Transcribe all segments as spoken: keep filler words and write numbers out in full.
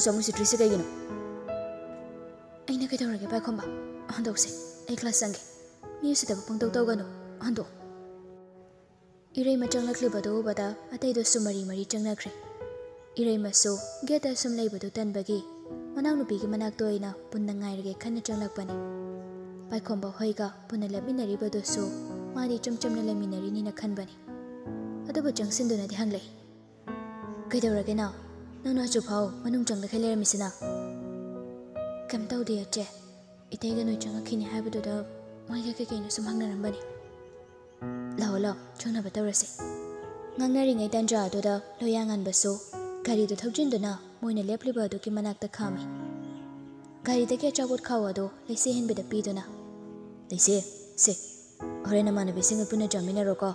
ꯆꯪꯉꯨꯁꯤꯇ꯭ꯔꯤꯁꯦ ꯀꯩꯒꯤꯅꯣ? ꯑꯩꯅ ꯀꯩꯗꯧꯔꯒꯦ ꯄꯥꯏꯈꯣꯝꯕ? ꯍꯟꯗꯣꯛꯁꯦ, ꯑꯩ ꯀ꯭ꯂꯥꯁ ꯆꯪꯒꯦ꯫ ꯃꯤ ꯎꯁꯤꯠꯇꯕ ꯄꯪꯇꯧ ꯇꯧꯒꯅꯨ, ꯍꯟꯗꯣꯛ꯫ ꯏꯔꯩꯃ ꯆꯪꯂꯛꯂꯤꯕꯗꯨ ꯎꯕꯗ ꯑꯇꯩꯗꯨꯁꯨ ꯃꯔꯤ ꯃꯔꯤ ꯆꯪꯅꯈ꯭ꯔꯦ꯫ ꯏꯔꯩꯃꯁꯨ ꯒꯦꯠꯇ ꯁꯨꯝ ꯂꯩꯕꯗꯨ ꯇꯟꯕꯒꯤ ꯃꯅꯥꯎꯅꯨꯄꯤꯒꯤ ꯃꯅꯥꯛꯇ ꯑꯣꯏꯅ ꯄꯨꯟꯅ ꯉꯥꯏꯔꯒꯦ ꯈꯟꯅ ꯆꯪꯂꯛꯄꯅꯤ꯫ ꯄꯥꯏꯈꯣꯝꯕ ꯍꯣꯏꯒ ꯄꯨꯟꯅ ꯂꯦꯞꯃꯤꯟꯅꯔꯤꯕꯗꯨꯁꯨ ꯃꯥꯗꯤ ꯏꯆꯝ ꯆꯝꯅ ꯂꯩꯃꯤꯟꯅꯔꯤꯅꯤꯅ ꯈꯟꯕꯅꯤ꯫ ꯑꯗꯨꯕꯨ ꯆꯪꯁꯤꯟꯗꯨꯅꯗꯤ ꯍꯪꯂꯛꯏ, "ꯀꯩꯗꯧꯔꯒꯦ ꯅꯥꯎ? ꯅꯪꯅ ꯍꯧꯖꯤꯛꯐꯥꯎ ꯃꯅꯨꯡ ꯆꯪꯗꯈꯩ ꯂꯩꯔꯝꯃꯤꯁꯤꯅ?" "ꯀꯩꯝ ꯇꯧꯗꯦ ꯑꯆꯦ, ꯏꯇꯩꯒ ꯅꯣꯏ ꯆꯪꯉꯛꯈꯤꯅꯤ ꯍꯥꯏꯕꯗꯨꯗ ꯃꯣꯏꯒ ꯀꯩꯀꯩꯅꯣ ꯁꯨꯝ ꯍꯪꯅꯔꯝꯕꯅꯤ꯫ ꯂꯥꯛꯑꯣ ꯂꯥꯛꯑꯣ, ꯆꯪꯅꯕ ꯇꯧꯔꯁꯤ꯫" ꯉꯥꯡꯅꯔꯤꯉꯩ ꯇꯟꯖꯥ ꯑꯗꯨꯗ ꯂꯣꯌꯥꯉꯥꯟꯕꯁꯨ ꯒꯥꯔꯤꯗꯨ ꯊꯧꯖꯤꯟꯗꯨꯅ ꯃꯣꯏꯅ ꯂꯦꯞꯂꯤꯕ ꯑꯗꯨꯒꯤ ꯃꯅꯥꯛꯇ ꯈꯥꯝꯃꯤ꯫ ꯒꯥꯔꯤꯗꯒꯤ ꯑꯆꯥꯄꯣꯠ ꯈꯥꯎ ꯑꯗꯨ ꯂꯩꯁꯦ ꯍꯦꯟꯕꯤꯗ ꯄꯤꯗꯨꯅ, "ꯂꯩꯁꯦ, ꯁꯦ, ꯍꯣꯔꯦꯟ ꯅꯃꯥꯟꯅꯕꯤꯁꯤꯡꯒ ꯄꯨꯟꯅ ꯆꯥꯃꯤꯟꯅꯔꯣꯀꯣ꯫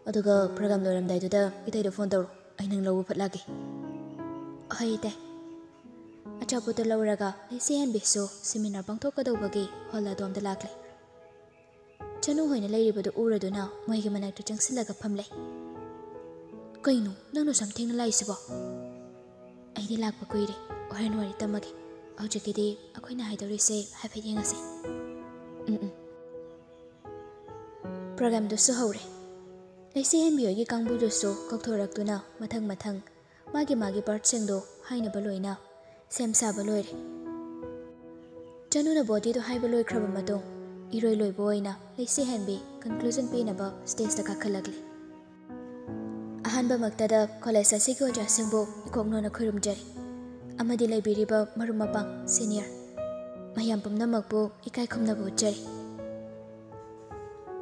ꯑꯗꯨꯒ ꯄ꯭ꯔꯣꯒ꯭ꯔꯥꯝ ꯂꯣꯏꯔꯝꯗꯥꯏꯗꯨꯗ ꯏꯇꯩꯗ ꯐꯣꯟ ꯇꯧꯔꯣ, ꯑꯩ ꯅꯪ ꯂꯧꯕ ꯐꯠ ꯂꯥꯛꯀꯦ꯫" "ꯍꯣꯏ ꯏꯇꯩ꯫" ꯑꯆꯥꯄꯣꯠꯇꯨ ꯂꯧꯔꯒ ꯂꯩꯁꯦ ꯍꯦꯟꯕꯤꯁꯨ ꯁꯦꯃꯤꯅꯥꯔ ꯄꯥꯡꯊꯣꯛꯀꯗꯧꯕꯒꯤ ꯍꯣꯜ ꯑꯗꯣꯝꯗ ꯂꯥꯛꯂꯦ꯫ ꯆꯅꯨ ꯍꯣꯏꯅ ꯂꯩꯔꯤꯕꯗꯨ ꯎꯔꯗꯨꯅ ꯃꯣꯏꯒꯤ ꯃꯅꯥꯛꯇ ꯆꯪꯁꯤꯜꯂꯒ ꯐꯝꯂꯦ꯫ "ꯀꯩꯅꯣ ꯅꯪꯅ ꯁꯨꯝ ꯊꯦꯡꯅ ꯂꯥꯛꯏꯁꯤꯕꯣ?" "ꯑꯩꯗꯤ ꯂꯥꯛꯄ ꯀꯨꯏꯔꯦ, ꯍꯣꯔꯦꯟ ꯋꯥꯔꯤ ꯇꯝꯃꯒꯦ꯫ ꯍꯧꯖꯤꯛꯀꯤꯗꯤ ꯑꯩꯈꯣꯏꯅ ꯍꯥꯏꯗꯧꯔꯤꯁꯦ ꯍꯥꯏꯐꯦꯠ ꯌꯦꯡꯉꯁꯦ꯫" "ꯎꯝ, ꯎꯝ꯫" ꯄ꯭ꯔꯣꯒ꯭ꯔꯥꯝꯗꯨꯁꯨ ꯍꯧꯔꯦ꯫ ꯂꯩꯁꯦ ꯍꯦꯟꯕꯤ ꯍꯣꯏꯒꯤ ꯀꯥꯡꯕꯨꯗꯨꯁꯨ ꯀꯧꯊꯣꯔꯛꯇꯨꯅ ꯃꯊꯪ ꯃꯊꯪ ꯃꯥꯒꯤ ꯃꯥꯒꯤ ꯄꯥꯔꯠꯁꯤꯡꯗꯣ ꯍꯥꯏꯅꯕ ꯂꯣꯏꯅ ꯁꯦꯝ ꯁꯥꯕ ꯂꯣꯏꯔꯦ꯫ ꯆꯅꯨꯅ ꯕꯣꯗꯤꯗꯣ ꯍꯥꯏꯕ ꯂꯣꯏꯈ꯭ꯔꯕ ꯃꯇꯨꯡ, ꯏꯔꯣꯏ ꯂꯣꯏꯕ ꯑꯣꯏꯅ ꯂꯩꯁꯦ ꯍꯦꯟꯕꯤ ꯀꯟꯀ꯭ꯂꯨꯖꯟ ꯄꯤꯅꯕ ꯁ꯭ꯇꯦꯖꯇ ꯀꯥꯈꯠꯂꯛꯂꯦ꯫ ꯑꯍꯥꯟꯕꯃꯛꯇꯗ ꯀꯣꯂꯦꯖ ꯑꯁꯤꯒꯤ ꯑꯣꯖꯥꯁꯤꯡꯕꯨ ꯏꯀꯣꯛꯅꯣꯅ ꯈꯨꯔꯨꯝꯖꯔꯤ ꯑꯃꯗꯤ ꯂꯩꯕꯤꯔꯤꯕ ꯃꯔꯨꯞ ꯃꯄꯥꯡ, ꯁꯦꯅꯤꯌꯔ ꯃꯌꯥꯝ ꯄꯨꯝꯅꯃꯛꯄꯨ ꯏꯀꯥꯏ ꯈꯨꯝꯅꯕ ꯎꯠꯆꯔꯤ꯫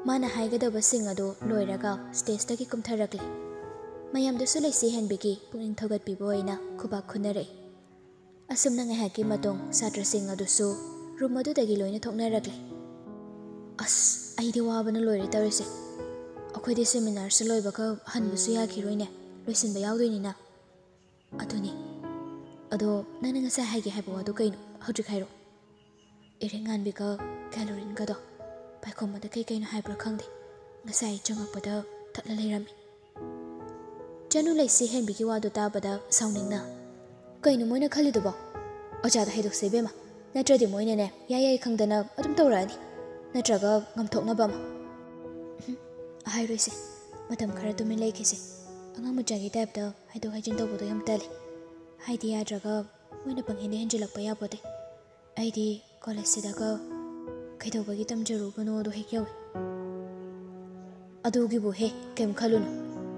ꯃꯥꯅ ꯍꯥꯏꯒꯗꯕꯁꯤꯡ ꯑꯗꯨ ꯂꯣꯏꯔꯒ ꯁ꯭ꯇꯦꯖꯇꯒꯤ ꯀꯨꯝꯊꯔꯛꯂꯦ꯫ ꯃꯌꯥꯝꯗꯁꯨ ꯂꯩꯁꯦ ꯍꯦꯟꯕꯤꯒꯤ ꯄꯨꯛꯅꯤꯡ ꯊꯧꯒꯠꯄꯤꯕ ꯑꯣꯏꯅ ꯈꯨꯕꯥꯛ ꯈꯨꯅꯔꯛꯏ꯫ ꯑꯁꯨꯝꯅ ꯉꯥꯏꯍꯥꯛꯀꯤ ꯃꯇꯨꯡ ꯁꯥꯇ꯭ꯔꯁꯤꯡ ꯑꯗꯨꯁꯨ ꯔꯨꯝ ꯑꯗꯨꯗꯒꯤ ꯂꯣꯏꯅ ꯊꯣꯛꯅꯔꯛꯂꯦ꯫ ꯑꯁ, ꯑꯩꯗꯤ ꯋꯥꯕꯅ ꯂꯣꯏꯔꯦ ꯇꯧꯔꯤꯁꯦ꯫ ꯑꯩꯈꯣꯏꯗꯤ ꯁꯦꯃꯤꯅꯥꯔꯁꯦ ꯂꯣꯏꯕꯒ ꯍꯟꯕꯁꯨ ꯌꯥꯈꯤꯔꯣꯏꯅꯦ, ꯂꯣꯏꯁꯤꯟꯕ ꯌꯥꯎꯗꯣꯏꯅꯤꯅ꯫ ꯑꯗꯨꯅꯤ꯫ ꯑꯗꯣ ꯅꯪꯅ ꯉꯁꯥꯏ ꯍꯥꯏꯒꯦ ꯍꯥꯏꯕ ꯋꯥꯗꯣ ꯀꯩꯅꯣ? ꯍꯧꯖꯤꯛ ꯍꯥꯏꯔꯣ꯫ ꯏꯔꯩꯉꯥꯟꯕꯤꯒ ꯀꯦꯂꯣꯔꯤꯟꯒꯗꯣ ꯄꯥꯏꯈꯣꯝꯕꯗ ꯀꯩ ꯀꯩꯅꯣ ꯍꯥꯏꯕ꯭ꯔꯥ ꯈꯪꯗꯦ, ꯉꯁꯥꯏ ꯆꯪꯉꯛꯄꯗ ꯊꯠꯂ ꯂꯩꯔꯝꯃꯤ꯫ ꯆꯅꯨ ꯂꯩꯁꯦ ꯍꯦꯟꯕꯤꯒꯤ ꯋꯥꯗꯣ ꯇꯥꯕꯗ ꯁꯥꯎꯅꯤꯡꯅ, ꯀꯩꯅꯣ ꯃꯣꯏꯅ ꯈꯜꯂꯤꯗꯨꯕꯣ? ꯑꯣꯖꯥꯗ ꯍꯥꯏꯗꯣꯛꯁꯦ ꯏꯕꯦꯝꯃ, ꯅꯠꯇ꯭ꯔꯗꯤ ꯃꯣꯏꯅꯅꯦ ꯌꯥꯏ ꯌꯥꯏ ꯈꯪꯗꯅ ꯑꯗꯨꯝ ꯇꯧꯔꯛꯑꯅꯤ, ꯅꯠꯇ꯭ꯔꯒ ꯉꯝꯊꯣꯛꯅꯕ ꯑꯃ꯫ ꯎꯝ, ꯍꯥꯏꯔꯣꯏꯁꯦ, ꯃꯇꯝ ꯈꯔ ꯇꯨꯃꯤꯟ ꯂꯩꯈꯤꯁꯦ꯫ ꯑꯉꯥꯡ ꯃꯆꯥꯒꯤ ꯇꯥꯏꯞꯇ ꯍꯥꯏꯗꯣꯛ ꯍꯥꯏꯖꯤꯟ ꯇꯧꯕꯗꯣ ꯌꯥꯝ ꯇꯜꯂꯤ꯫ ꯍꯥꯏꯗꯤ ꯌꯥꯗ꯭ꯔꯒ ꯃꯣꯏꯅ ꯄꯪꯍꯦꯟꯗ ꯍꯦꯟꯖꯤꯜꯂꯛꯄ ꯌꯥꯄꯣꯠꯇꯦ꯫ ꯑꯩꯗꯤ ꯀꯣꯂꯦꯖꯁꯤꯗꯒ ꯀꯩꯗꯧꯕꯒꯤ ꯇꯝꯖꯔꯨꯕꯅꯣꯗꯣ ꯍꯦꯛ ꯌꯧꯏ꯫ ꯑꯗꯨꯒꯤꯕꯨ ꯍꯦ, ꯀꯩꯝ ꯈꯜꯂꯨꯅꯨ꯫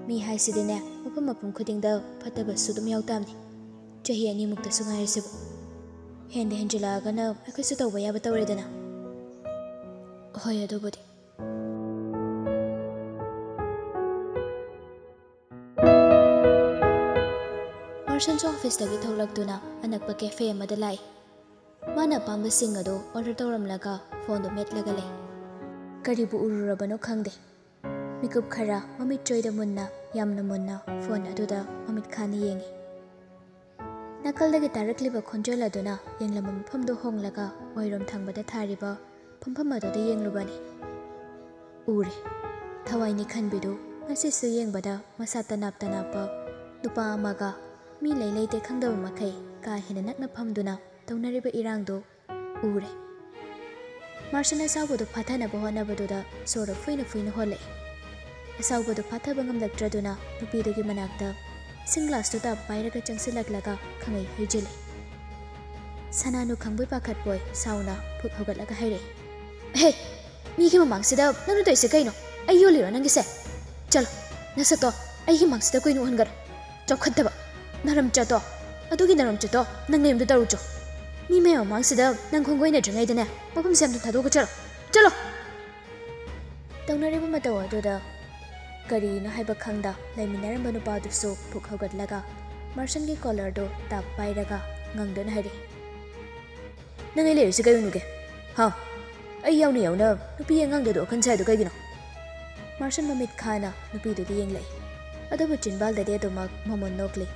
ꯃꯤ ꯍꯥꯏꯁꯤꯗꯤꯅꯦ, ꯃꯐꯝ ꯃꯐꯝ ꯈꯨꯗꯤꯡꯗ ꯐꯠꯇꯕꯁꯨ ꯑꯗꯨꯝ ꯌꯥꯎ ꯇꯥꯕꯅꯤ꯫ ꯆꯍꯤ ꯑꯅꯤꯃꯨꯛꯇꯁꯨ ꯉꯥꯏꯔꯁꯤꯕꯨ꯫ ꯍꯦꯟꯗ ꯍꯦꯟꯖꯤꯜꯂꯛꯑꯒꯅ ꯑꯩꯈꯣꯏꯁꯨ ꯇꯧꯕ ꯌꯥꯕ ꯇꯧꯔꯦꯗꯅ꯫ ꯍꯣꯏ, ꯑꯗꯨꯕꯨꯗꯤ꯫ ꯃꯥꯔꯁꯟꯁꯨ ꯑꯣꯐꯤꯁꯇꯒꯤ ꯊꯣꯛꯂꯛꯇꯨꯅ ꯑꯅꯛꯄ ꯀꯦꯐꯦ ꯑꯃꯗ ꯂꯥꯛꯏ꯫ ꯃꯥꯅ ꯑꯄꯥꯝꯕꯁꯤꯡ ꯑꯗꯨ ꯑꯣꯔꯗꯔ ꯇꯧꯔꯝꯂꯒ ꯐꯣꯟꯗꯨ ꯃꯦꯠꯂꯒ ꯂꯩ꯫ ꯀꯔꯤꯕꯨ ꯎꯔꯨꯔꯕꯅꯣ ꯈꯪꯗꯦ꯫ ꯃꯤꯀꯨꯞ ꯈꯔ ꯃꯃꯤꯠ ꯆꯣꯏꯗ ꯃꯨꯟꯅ, ꯌꯥꯝꯅ ꯃꯨꯟꯅ ꯐꯣꯟ ꯑꯗꯨꯗ ꯃꯃꯤꯠ ꯈꯥꯅ ꯌꯦꯡꯏ꯫ ꯅꯥꯀꯜꯗꯒꯤ ꯇꯥꯔꯛꯂꯤꯕ ꯈꯣꯟꯖꯦꯜ ꯑꯗꯨꯅ ꯌꯦꯡꯂꯝꯕ ꯃꯐꯝꯗꯨ ꯍꯣꯡꯂꯒ ꯑꯣꯏꯔꯣꯝ ꯊꯪꯕꯗ ꯊꯥꯔꯤꯕ ꯐꯝꯐꯝ ꯑꯗꯨꯗ ꯌꯦꯡꯂꯨꯕꯅꯤ꯫ ꯎꯔꯦ꯫ ꯊꯋꯥꯏꯅꯤ ꯈꯟꯕꯤꯗꯨ ꯉꯁꯤꯁꯨ ꯌꯦꯡꯕꯗ ꯃꯁꯥ ꯇꯅꯥꯞ ꯇꯅꯥꯞꯄ ꯅꯨꯄꯥ ꯑꯃꯒ ꯃꯤ ꯂꯩ ꯂꯩꯇꯦ ꯈꯪꯗꯕ ꯃꯈꯩ ꯀꯥ ꯍꯦꯟꯅ ꯅꯛꯅ ꯐꯝꯗꯨꯅ ꯇꯧꯅꯔꯤꯕ ꯏꯔꯥꯡꯗꯨ ꯎꯔꯦ꯫ ꯃꯥꯔꯁꯟ ꯑꯁꯥꯎꯕꯗꯨ ꯐꯥꯊꯅꯕ ꯍꯣꯠꯅꯕꯗꯨꯗ ꯁꯣꯔ ꯐꯨꯏꯅ ꯐꯨꯏꯅ ꯍꯣꯜꯂꯛꯏ꯫ ꯑꯁꯥꯎꯕꯗꯨ ꯐꯥꯊꯕ ꯉꯝꯂꯛꯇ꯭ꯔꯗꯨꯅ ꯅꯨꯄꯤꯗꯨꯒꯤ ꯃꯅꯥꯛꯇ ꯏꯁꯤꯡ ꯒ꯭ꯂꯥꯁꯇꯨ ꯇꯥꯞ ꯄꯥꯏꯔꯒ ꯆꯪꯁꯤꯜꯂꯛꯂꯒ ꯈꯪꯍꯩ ꯍꯩꯖꯤꯜꯂꯤ꯫ ꯁꯅꯥꯅꯨ ꯈꯪꯕꯣꯏ ꯄꯥꯈꯠꯄꯣꯏ ꯁꯥꯎꯅ ꯐꯨꯛ ꯍꯧꯒꯠꯂꯒ ꯍꯥꯏꯔꯛꯏ, "ꯍꯦ! ꯃꯤꯒꯤ ꯃꯃꯥꯡꯁꯤꯗ ꯅꯪꯅ ꯇꯧꯔꯤꯁꯦ ꯀꯩꯅꯣ? ꯑꯩ ꯌꯣꯜꯂꯤꯔꯣ ꯅꯪꯒꯤꯁꯦ? ꯆꯠꯂꯣ, ꯅꯁꯛꯇꯣ ꯑꯩꯒꯤ ꯃꯥꯡꯁꯤꯗ ꯀꯨꯏꯅ ꯎꯍꯟꯒꯅꯨ꯫ ꯆꯥꯎꯈꯠꯇꯕ ꯅꯔꯝ ꯆꯠꯇꯣ꯫ ꯑꯗꯨꯒꯤ ꯅꯔꯝ ꯆꯠꯇꯣ ꯅꯪ ꯅꯌꯨꯝꯗ ꯇꯧꯔꯨꯆꯣ꯫ ꯃꯤ ꯃꯌꯥꯝ ꯃꯃꯥꯡꯁꯤꯗ ꯅꯪ ꯈꯣꯡꯒꯣꯏꯅꯗ꯭ꯔꯤꯉꯩꯗꯅꯦ ꯃꯐꯝꯁꯦ ꯑꯝꯇ ꯊꯥꯗꯣꯛꯑꯒ ꯆꯠꯂꯣ꯫ ꯆꯠꯂꯣ!" ꯇꯧꯅꯔꯤꯕ ꯃꯇꯧ ꯑꯗꯨꯗ ꯀꯔꯤꯅꯣ ꯍꯥꯏꯕ ꯈꯪꯗ ꯂꯩꯃꯤꯟꯅꯔꯝꯕ ꯅꯨꯄꯥꯗꯨꯁꯨ ꯐꯨꯛ ꯍꯧꯒꯠꯂꯒ ꯃꯥꯔꯁꯟꯒꯤ ꯀꯣꯂꯔꯗꯨ ꯇꯥꯞ ꯄꯥꯏꯔꯒ ꯉꯪꯗꯨꯅ ꯍꯥꯏꯔꯛꯏ, "ꯅꯪ ꯑꯩ ꯂꯩꯔꯤꯁꯦ ꯀꯩ ꯎꯅꯨꯒꯦ? ꯍꯥ? ꯑꯩ ꯌꯥꯎꯅ ꯌꯥꯎꯅ ꯅꯨꯄꯤ ꯑꯉꯥꯡꯗꯨꯗ ꯋꯥꯈꯜ ꯁꯥꯏꯗꯣ ꯀꯩꯒꯤꯅꯣ?" ꯃꯥꯔꯁꯟ ꯃꯃꯤꯠ ꯈꯥꯅ ꯅꯨꯄꯤꯗꯨꯗ ꯌꯦꯡꯂꯛꯏ꯫ ꯑꯗꯨꯕꯨ ꯆꯤꯟꯕꯥꯜꯗꯗꯤ ꯑꯗꯨꯃꯛ ꯃꯃꯣꯟ ꯅꯣꯛꯂꯤ꯫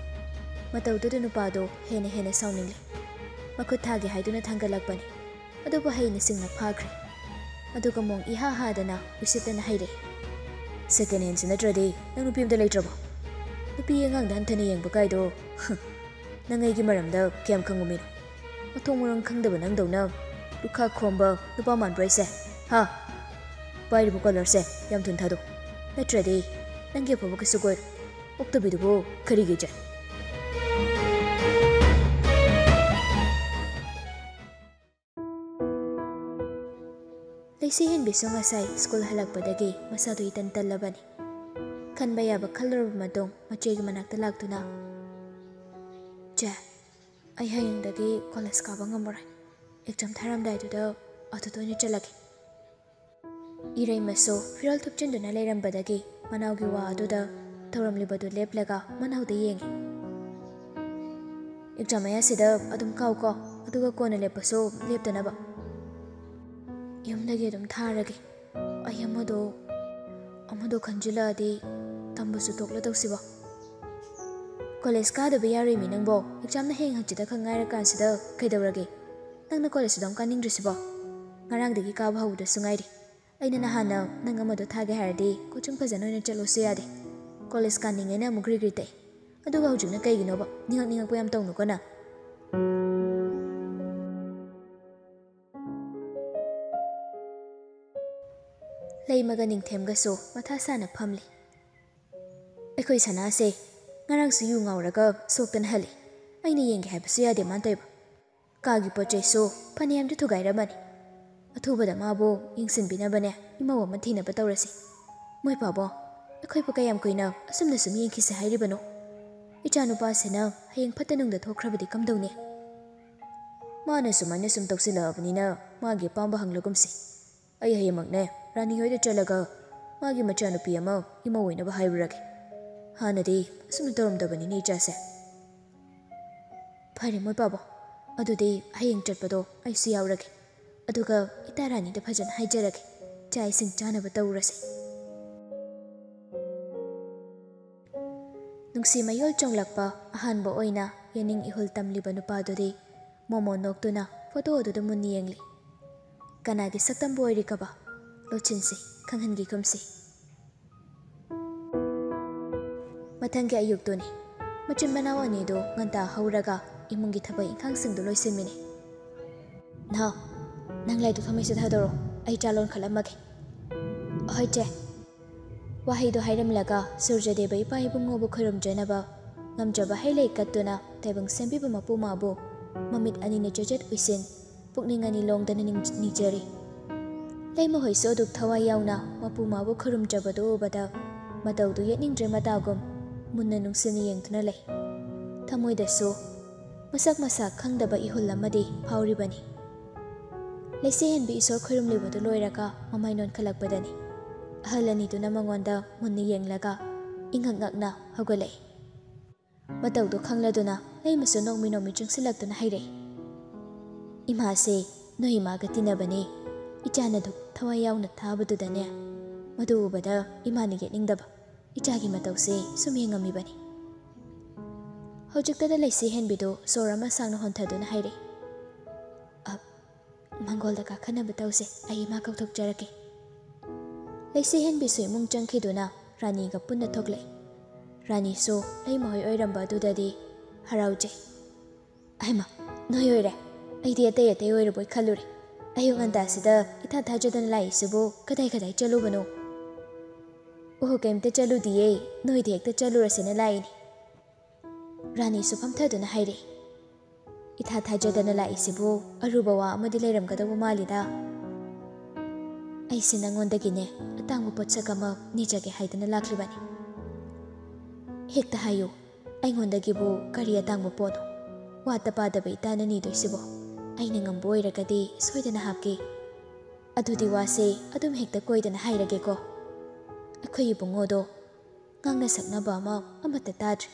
ꯃꯇꯧꯗꯨꯗ ꯅꯨꯄꯥꯗꯨ ꯍꯦꯟꯅ ꯍꯦꯟꯅ ꯁꯥꯎꯅꯤꯡꯂꯤ꯫ ꯃꯈꯨꯠ ꯊꯥꯒꯦ ꯍꯥꯏꯗꯨꯅ ꯊꯥꯡꯒꯠꯂꯛꯄꯅꯤ꯫ ꯑꯗꯨꯕꯨ ꯍꯩꯅ ꯁꯤꯡꯅ ꯐꯥꯈ꯭ꯔꯦ꯫ ꯑꯗꯨꯒ ꯃꯣꯡ ꯏꯍꯥ ꯍꯥꯗꯅ ꯎꯁꯤꯠꯇꯅ ꯍꯥꯏꯔꯛꯏ, "ꯁꯦꯀꯦꯟ ꯍꯦꯟꯁꯤ ꯅꯠꯇ꯭ꯔꯗꯤ ꯅꯪ ꯅꯨꯄꯤ ꯑꯝꯇ ꯂꯩꯇ꯭ꯔꯕꯣ? ꯅꯨꯄꯤ ꯑꯉꯥꯡꯗ ꯍꯟꯊꯅ ꯌꯦꯡꯕ ꯀꯥꯏꯗꯣ, ꯍꯨꯝ, ꯅꯪ ꯑꯩꯒꯤ ꯃꯔꯝꯗ ꯀꯌꯥꯝ ꯈꯪꯕ ꯃꯤꯅꯣ? ꯃꯊꯣꯡ ꯃꯔꯝ ꯈꯪꯗꯕ ꯅꯪꯗꯧꯅ ꯂꯨꯈꯥ ꯈꯣꯝꯕ ꯅꯨꯄꯥ ꯃꯥꯟꯕ꯭ꯔꯣ ꯑꯩꯁꯦ? ꯍꯥ? ꯄꯥꯏꯔꯤꯕ ꯀꯣꯂꯔꯁꯦ ꯌꯥꯝ ꯊꯨꯅ ꯊꯥꯗꯣꯛ, ꯅꯠꯇ꯭ꯔꯗꯤ ꯅꯪꯒꯤ ꯑꯐꯕ ꯀꯩꯁꯨ ꯀꯣꯏꯔꯣꯏ꯫ ꯑꯣꯛꯇꯕꯤꯗꯨꯕꯨ ꯀꯔꯤꯒꯤ ꯏꯖꯠ? ꯂꯩꯁꯤ ꯍꯦꯟꯕꯤꯁꯨ ꯉꯁꯥꯏ ꯁ꯭ꯀꯨꯜ ꯍꯜꯂꯛꯄꯗꯒꯤ ꯃꯁꯥꯗꯨ ꯏꯇꯟ ꯇꯜꯂꯕꯅꯤ꯫ ꯈꯟꯕ ꯌꯥꯕ ꯈꯜꯂꯨꯔꯕ ꯃꯇꯨꯡ ꯃꯆꯦꯒꯤ ꯃꯅꯥꯛꯇ ꯂꯥꯛꯇꯨꯅ, "ꯆꯦ, ꯑꯩ ꯍꯌꯦꯡꯗꯒꯤ ꯀꯣꯂꯦꯖ ꯀꯥꯕ ꯉꯝꯃꯔꯣꯏ꯫ ꯑꯦꯛꯖꯥꯝ ꯊꯥꯔꯝꯗꯥꯏꯗꯨꯗ ꯑꯗꯨꯗ ꯑꯣꯏꯅ ꯆꯠꯂꯒꯦ꯫" ꯏꯔꯩꯃꯁꯨ ꯐꯤꯔꯣꯜ ꯊꯨꯞꯆꯤꯟꯗꯨꯅ ꯂꯩꯔꯝꯕꯗꯒꯤ ꯃꯅꯥꯎꯒꯤ ꯋꯥ ꯑꯗꯨꯗ ꯇꯧꯔꯝꯂꯤꯕꯗꯨ ꯂꯦꯞꯂꯒ ꯃꯅꯥꯎꯗ ꯌꯦꯡꯉꯤ꯫ "ꯑꯦꯛꯖꯥꯝ ꯃꯌꯥꯁꯤꯗ ꯑꯗꯨꯝ ꯀꯥꯎꯀꯣ, ꯑꯗꯨꯒ ꯀꯣꯟꯅ ꯂꯦꯞꯄꯁꯨ ꯂꯦꯞꯇꯅꯕ꯫ ꯌꯨꯝꯗꯒꯤ ꯑꯗꯨꯝ ꯊꯥꯔꯒꯦ꯫ ꯑꯩ ꯑꯃꯗꯣ, ꯑꯃꯗꯣ ꯈꯟꯖꯤꯜꯂꯛꯑꯗꯤ ꯇꯝꯕꯁꯨ ꯇꯣꯛꯂꯗꯧꯁꯤꯕꯣ?" "ꯀꯣꯂꯦꯖ ꯀꯥꯗꯕ ꯌꯥꯔꯣꯏꯃꯤ ꯅꯪꯕꯣ꯫ ꯑꯦꯛꯖꯥꯝꯅ ꯍꯌꯦꯡ ꯍꯪꯆꯤꯠꯇ ꯈꯛ ꯉꯥꯏꯔꯀꯥꯟꯁꯤꯗ ꯀꯩꯗꯧꯔꯒꯦ? ꯅꯪꯅ ꯀꯣꯂꯦꯖ ꯑꯗꯨꯝ ꯀꯥꯅꯤꯡꯗ꯭ꯔꯤꯁꯤꯕꯣ? ꯉꯔꯥꯡꯗꯒꯤ ꯀꯥꯕ ꯍꯧꯕꯗꯁꯨ ꯉꯥꯏꯔꯤ꯫ ꯑꯩꯅ ꯅꯍꯥꯟꯅ ꯅꯪ ꯑꯃꯗꯣ ꯊꯥꯒꯦ ꯍꯥꯏꯔꯗꯤ ꯀꯣꯆꯤꯡ ꯐꯖꯅ ꯑꯣꯏꯅ ꯆꯠꯂꯣꯁꯨ ꯌꯥꯗꯦ꯫ ꯀꯣꯂꯦꯖ ꯀꯥꯅꯤꯡꯉꯦꯅ ꯑꯃꯨꯛ ꯔꯤꯒ꯭ꯔꯤ ꯇꯛꯏ꯫ ꯑꯗꯨꯒ ꯍꯧꯖꯤꯛꯅ ꯀꯩꯒꯤꯅꯣꯕ? ꯅꯤꯡꯉꯛ ꯅꯤꯡꯉꯛꯄ ꯌꯥꯝ ꯇꯧꯅꯨꯀꯣ ꯅꯪ꯫" ꯂꯩꯃꯒ ꯅꯤꯡꯊꯦꯝꯒꯁꯨ ꯃꯊꯥ ꯁꯥꯅ ꯐꯝꯂꯤ꯫ "ꯑꯩꯈꯣꯏ ꯁꯅꯥꯁꯦ ꯉꯔꯥꯡꯁꯨ ꯌꯨ ꯉꯥꯎꯔꯒ ꯁꯣꯛꯇꯅ ꯍꯜꯂꯤ꯫ ꯑꯩꯅ ꯌꯦꯡꯒꯦ ꯍꯥꯏꯕꯁꯨ ꯌꯥꯗꯦ ꯃꯥꯅ ꯇꯧꯏꯕ꯫ ꯀꯥꯒꯤ ꯄꯣꯠ ꯆꯩꯁꯨ ꯐꯅꯌꯥꯝꯗꯤ ꯊꯨꯒꯥꯏꯔꯝꯃꯅꯤ꯫ ꯑꯊꯨꯕꯗ ꯃꯥꯕꯨ ꯌꯦꯡꯁꯤꯟꯕꯤꯅꯕꯅꯦ ꯏꯃꯧ ꯑꯃ ꯊꯤꯅꯕ ꯇꯧꯔꯁꯤ꯫ ꯃꯣꯏ ꯄꯥꯕꯣ, ꯑꯩꯈꯣꯏꯕꯨ ꯀꯌꯥꯝ ꯀꯨꯏꯅ ꯑꯁꯨꯝꯅ ꯁꯨꯝ ꯌꯦꯡꯈꯤꯁꯦ ꯍꯥꯏꯔꯤꯕꯅꯣ? ꯏꯆꯥꯅꯨꯄꯥꯁꯤꯅ ꯍꯌꯦꯡ ꯐꯠꯇ ꯅꯨꯡꯗ ꯊꯣꯛꯈ꯭ꯔꯕꯗꯤ ꯀꯝꯗꯧꯅꯤ?" ꯃꯥꯅ ꯁꯨꯃꯥꯏꯅ ꯁꯨꯝ ꯇꯧꯁꯤꯜꯂꯛꯑꯕꯅꯤꯅ ꯃꯥꯒꯤ ꯑꯄꯥꯝꯕ ꯍꯪꯂꯒꯨꯝꯁꯤ꯫ ꯑꯩ ꯍꯌꯦꯡꯃꯛꯅꯦ ꯔꯥꯅꯤ ꯍꯣꯏꯗ ꯆꯠꯂꯒ ꯃꯥꯒꯤ ꯃꯆꯥꯅꯨꯄꯤ ꯑꯃ ꯏꯃꯧ ꯑꯣꯏꯅꯕ ꯍꯥꯏꯔꯨꯔꯒꯦ꯫ ꯍꯥꯟꯅꯗꯤ ꯑꯁꯨꯝꯅ ꯇꯧꯔꯝꯗꯕꯅꯤꯅꯦ ꯏꯆꯥꯁꯦ꯫ "ꯐꯔꯦ ꯃꯣꯏ ꯄꯥꯕꯣ, ꯑꯗꯨꯗꯤ ꯍꯌꯦꯡ ꯆꯠꯄꯗꯣ ꯑꯩꯁꯨ ꯌꯥꯎꯔꯒꯦ꯫ ꯑꯗꯨꯒ ꯏꯇꯥ ꯔꯥꯅꯤꯗ ꯐꯖꯅ ꯍꯥꯏꯖꯔꯒꯦ, ꯆꯥꯛ ꯏꯁꯤꯡ ꯆꯥꯅꯕ ꯇꯧꯔꯁꯦ꯫" ꯅꯨꯡꯁꯤ ꯃꯌꯣꯜ ꯆꯣꯡꯂꯛꯄ ꯑꯍꯥꯟꯕ ꯑꯣꯏꯅ ꯌꯦꯅꯤꯡ ꯏꯍꯨꯜ ꯇꯝꯂꯤꯕ ꯅꯨꯄꯥꯗꯨꯗꯤ ꯃꯣꯃꯣ ꯅꯣꯛꯇꯨꯅ ꯐꯣꯇꯣ ꯑꯗꯨꯗ ꯃꯨꯟꯅ ꯌꯦꯡꯂꯤ꯫ ꯀꯅꯥꯒꯤ ꯁꯛꯇꯝꯕꯨ ꯑꯣꯏꯔꯤꯒꯕ? ꯂꯣꯠꯁꯤꯟꯁꯤ, ꯈꯪꯍꯟꯈꯤꯒꯨꯝꯁꯤ꯫ ꯃꯊꯪꯒꯤ ꯑꯌꯨꯛꯇꯨꯅꯤ꯫ ꯃꯆꯤꯟ ꯃꯅꯥꯎ ꯑꯅꯤꯗꯨ ꯉꯟꯇꯥ ꯍꯧꯔꯒ ꯏꯃꯨꯡꯒꯤ ꯊꯕꯛ ꯏꯪꯈꯥꯡꯁꯤꯡꯗꯨ ꯂꯣꯏꯁꯤꯟꯃꯤꯅꯩ꯫ "ꯅꯍꯥ, ꯅꯪ ꯂꯥꯏꯗꯨꯛ ꯊꯥꯃꯩꯁꯤꯗ ꯊꯥꯗꯣꯔꯛꯑꯣ, ꯑꯩ ꯆꯥ ꯂꯣꯟꯈꯠꯂꯝꯃꯒꯦ꯫" "ꯍꯣꯏ ꯆꯦ꯫" ꯋꯥꯍꯩꯗꯨ ꯍꯥꯏꯔꯝꯂꯒ ꯁꯨꯔꯖꯗꯦꯕ ꯏꯄꯥ ꯏꯕꯨꯡꯉꯣꯕꯨ ꯈꯨꯔꯨꯝꯖꯅꯕ ꯉꯝꯖꯕ ꯍꯩ ꯂꯩ ꯀꯠꯇꯨꯅ ꯇꯥꯏꯕꯪ ꯁꯦꯝꯕꯤꯕ ꯃꯄꯨ ꯃꯥꯕꯨ ꯃꯃꯤꯠ ꯑꯅꯤꯅ ꯆꯦꯆꯦꯠ ꯎꯏꯁꯤꯟ, ꯄꯨꯛꯅꯤꯡ ꯑꯅꯤ ꯂꯣꯡꯗꯅ ꯅꯤꯡ-, ꯅꯤꯖꯔꯤ꯫ ꯂꯩꯃꯍꯣꯏꯁꯨ ꯑꯗꯨꯛ ꯊꯋꯥꯏ ꯌꯥꯎꯅ ꯃꯄꯨ ꯃꯥꯕꯨ ꯈꯨꯔꯨꯝꯖꯕꯗꯨ ꯎꯕꯗ ꯃꯇꯧꯗꯨ ꯌꯦꯠꯅꯤꯡꯗ꯭ꯔꯦ ꯃꯇꯥꯒꯨꯝ ꯃꯨꯟꯅ ꯅꯨꯡꯁꯤꯅ ꯌꯦꯡꯗꯨꯅ ꯂꯩ꯫ ꯊꯃꯣꯏꯗꯁꯨ ꯃꯁꯛ ꯃꯁꯥ ꯈꯪꯗꯕ ꯏꯍꯨꯜ ꯑꯃꯗꯤ ꯐꯥꯎꯔꯤꯕꯅꯤ꯫ ꯂꯩꯆꯦꯍꯟꯕꯤ ꯏꯁꯣꯔ ꯈꯨꯔꯨꯝꯂꯤꯕꯗꯨ ꯂꯣꯏꯔꯒ ꯃꯃꯥꯏ ꯅꯣꯟꯈꯠꯂꯛꯄꯗꯅꯤ ꯑꯍꯜ ꯑꯅꯤꯗꯨꯅ ꯃꯉꯣꯟꯗ ꯃꯨꯟꯅ ꯌꯦꯡꯂꯒ ꯏꯉꯛ ꯉꯛꯅ ꯍꯧꯒꯠꯂꯛꯏ꯫ ꯃꯇꯧꯗꯨ ꯈꯪꯂꯗꯨꯅ ꯂꯩꯃꯁꯨ ꯅꯣꯡꯃꯤ ꯅꯣꯡꯃꯤ ꯆꯪꯁꯤꯜꯂꯛꯇꯨꯅ ꯍꯥꯏꯔꯛꯏ, "ꯏꯃꯥꯁꯦ ꯅꯣꯏ ꯏꯃꯥꯒ ꯇꯤꯟꯅꯕꯅꯦ꯫ ꯏꯆꯥꯅ ꯑꯗꯨꯛ ꯊꯋꯥꯏ ꯌꯥꯎꯅ ꯊꯥꯕꯗꯨꯗꯅꯦ, ꯃꯗꯨ ꯎꯕꯗ ꯏꯃꯥꯅ ꯌꯦꯠꯅꯤꯡꯗꯕ ꯏꯆꯥꯒꯤ ꯃꯇꯧꯁꯦ ꯁꯨꯝ ꯌꯦꯡꯉꯝꯃꯤꯕꯅꯤ꯫" ꯍꯧꯖꯤꯛꯇꯗ ꯂꯩꯆꯦꯍꯟꯕꯤꯗꯨ ꯁꯣꯔ ꯑꯃ ꯁꯥꯡꯅ ꯍꯣꯟꯊꯗꯨꯅ ꯍꯥꯏꯔꯛꯏ, "ꯑ, ꯃꯪꯒꯣꯜꯗ ꯀꯥꯈꯠꯅꯕ ꯇꯧꯁꯦ, ꯑꯩ ꯏꯃꯥ ꯀꯧꯊꯣꯛꯆꯔꯛꯀꯦ꯫" ꯂꯩꯆꯦꯍꯟꯕꯤꯁꯨ ꯏꯃꯨꯡ ꯆꯪꯈꯤꯗꯨꯅ ꯔꯥꯅꯤꯒ ꯄꯨꯟꯅ ꯊꯣꯛꯂꯛꯏ꯫ ꯔꯥꯅꯤꯁꯨ ꯂꯩꯃꯍꯣꯏ ꯑꯣꯏꯔꯝꯕ ꯑꯗꯨꯗꯗꯤ ꯍꯔꯥꯎꯖꯩ꯫ "ꯑꯍꯩꯃ, ꯅꯣꯏ ꯑꯣꯏꯔꯦ꯫ ꯑꯩꯗꯤ ꯑꯇꯩ ꯑꯇꯩ ꯑꯣꯏꯔꯕꯣꯏ ꯈꯜꯂꯨꯔꯦ꯫ ꯑꯌꯨꯛ ꯉꯟꯇꯥꯁꯤꯗ ꯏꯊꯥ ꯊꯥꯖꯗꯅ ꯂꯥꯛꯏꯁꯤꯕꯨ ꯀꯗꯥꯏ ꯀꯗꯥꯏ ꯆꯠꯂꯨꯕꯅꯣ?" "ꯑꯣꯍꯣ, ꯀꯩꯝꯇ ꯆꯠꯂꯨꯗꯤꯌꯦ, ꯅꯣꯏꯗ ꯍꯦꯛꯇ ꯆꯠꯂꯨꯔꯁꯦꯅ ꯂꯥꯛꯏꯅꯤ꯫" ꯔꯥꯅꯤꯁꯨ ꯐꯝꯊꯗꯨꯅ ꯍꯥꯏꯔꯛꯏ, "ꯏꯊꯥ ꯊꯥꯖꯗꯅ ꯂꯥꯛꯏꯁꯤꯕꯨ ꯑꯔꯨꯕ ꯋꯥ ꯑꯃꯗꯤ ꯂꯩꯔꯝꯒꯗꯧꯕ ꯃꯥꯜꯂꯤꯗ꯫ ꯑꯩꯁꯦ ꯅꯪꯉꯣꯟꯗꯒꯤꯅꯦ ꯑꯇꯥꯡꯕ ꯄꯣꯠꯁꯛ ꯑꯃ ꯅꯤꯖꯒꯦ ꯍꯥꯏꯗꯅ ꯂꯥꯛꯂꯤꯕꯅꯤ꯫" "ꯍꯦꯛꯇ ꯍꯥꯏꯌꯨ, ꯑꯩꯉꯣꯟꯗꯒꯤꯕꯨ ꯀꯔꯤ ꯑꯇꯥꯡꯕ ꯄꯣꯠꯅꯣ? ꯋꯥꯠꯇ ꯄꯥꯗꯕ ꯏꯇꯥꯅ ꯅꯤꯗꯣꯏꯁꯤꯕꯣ? ꯑꯩꯅ ꯉꯝꯕ ꯑꯣꯏꯔꯒꯗꯤ ꯁꯣꯏꯗꯅ ꯍꯥꯞꯀꯦ꯫ ꯑꯗꯨꯗꯤ ꯋꯥꯁꯦ ꯑꯗꯨꯝ ꯍꯦꯛꯇ ꯀꯣꯏꯗꯅ ꯍꯥꯏꯔꯒꯦꯀꯣ꯫ ꯑꯩꯈꯣꯏ ꯏꯕꯨꯡꯉꯣꯗꯣ ꯉꯥꯡꯅ ꯁꯛꯅꯕ ꯑꯃ ꯑꯃꯠꯇ ꯇꯥꯗ꯭ꯔꯦ꯫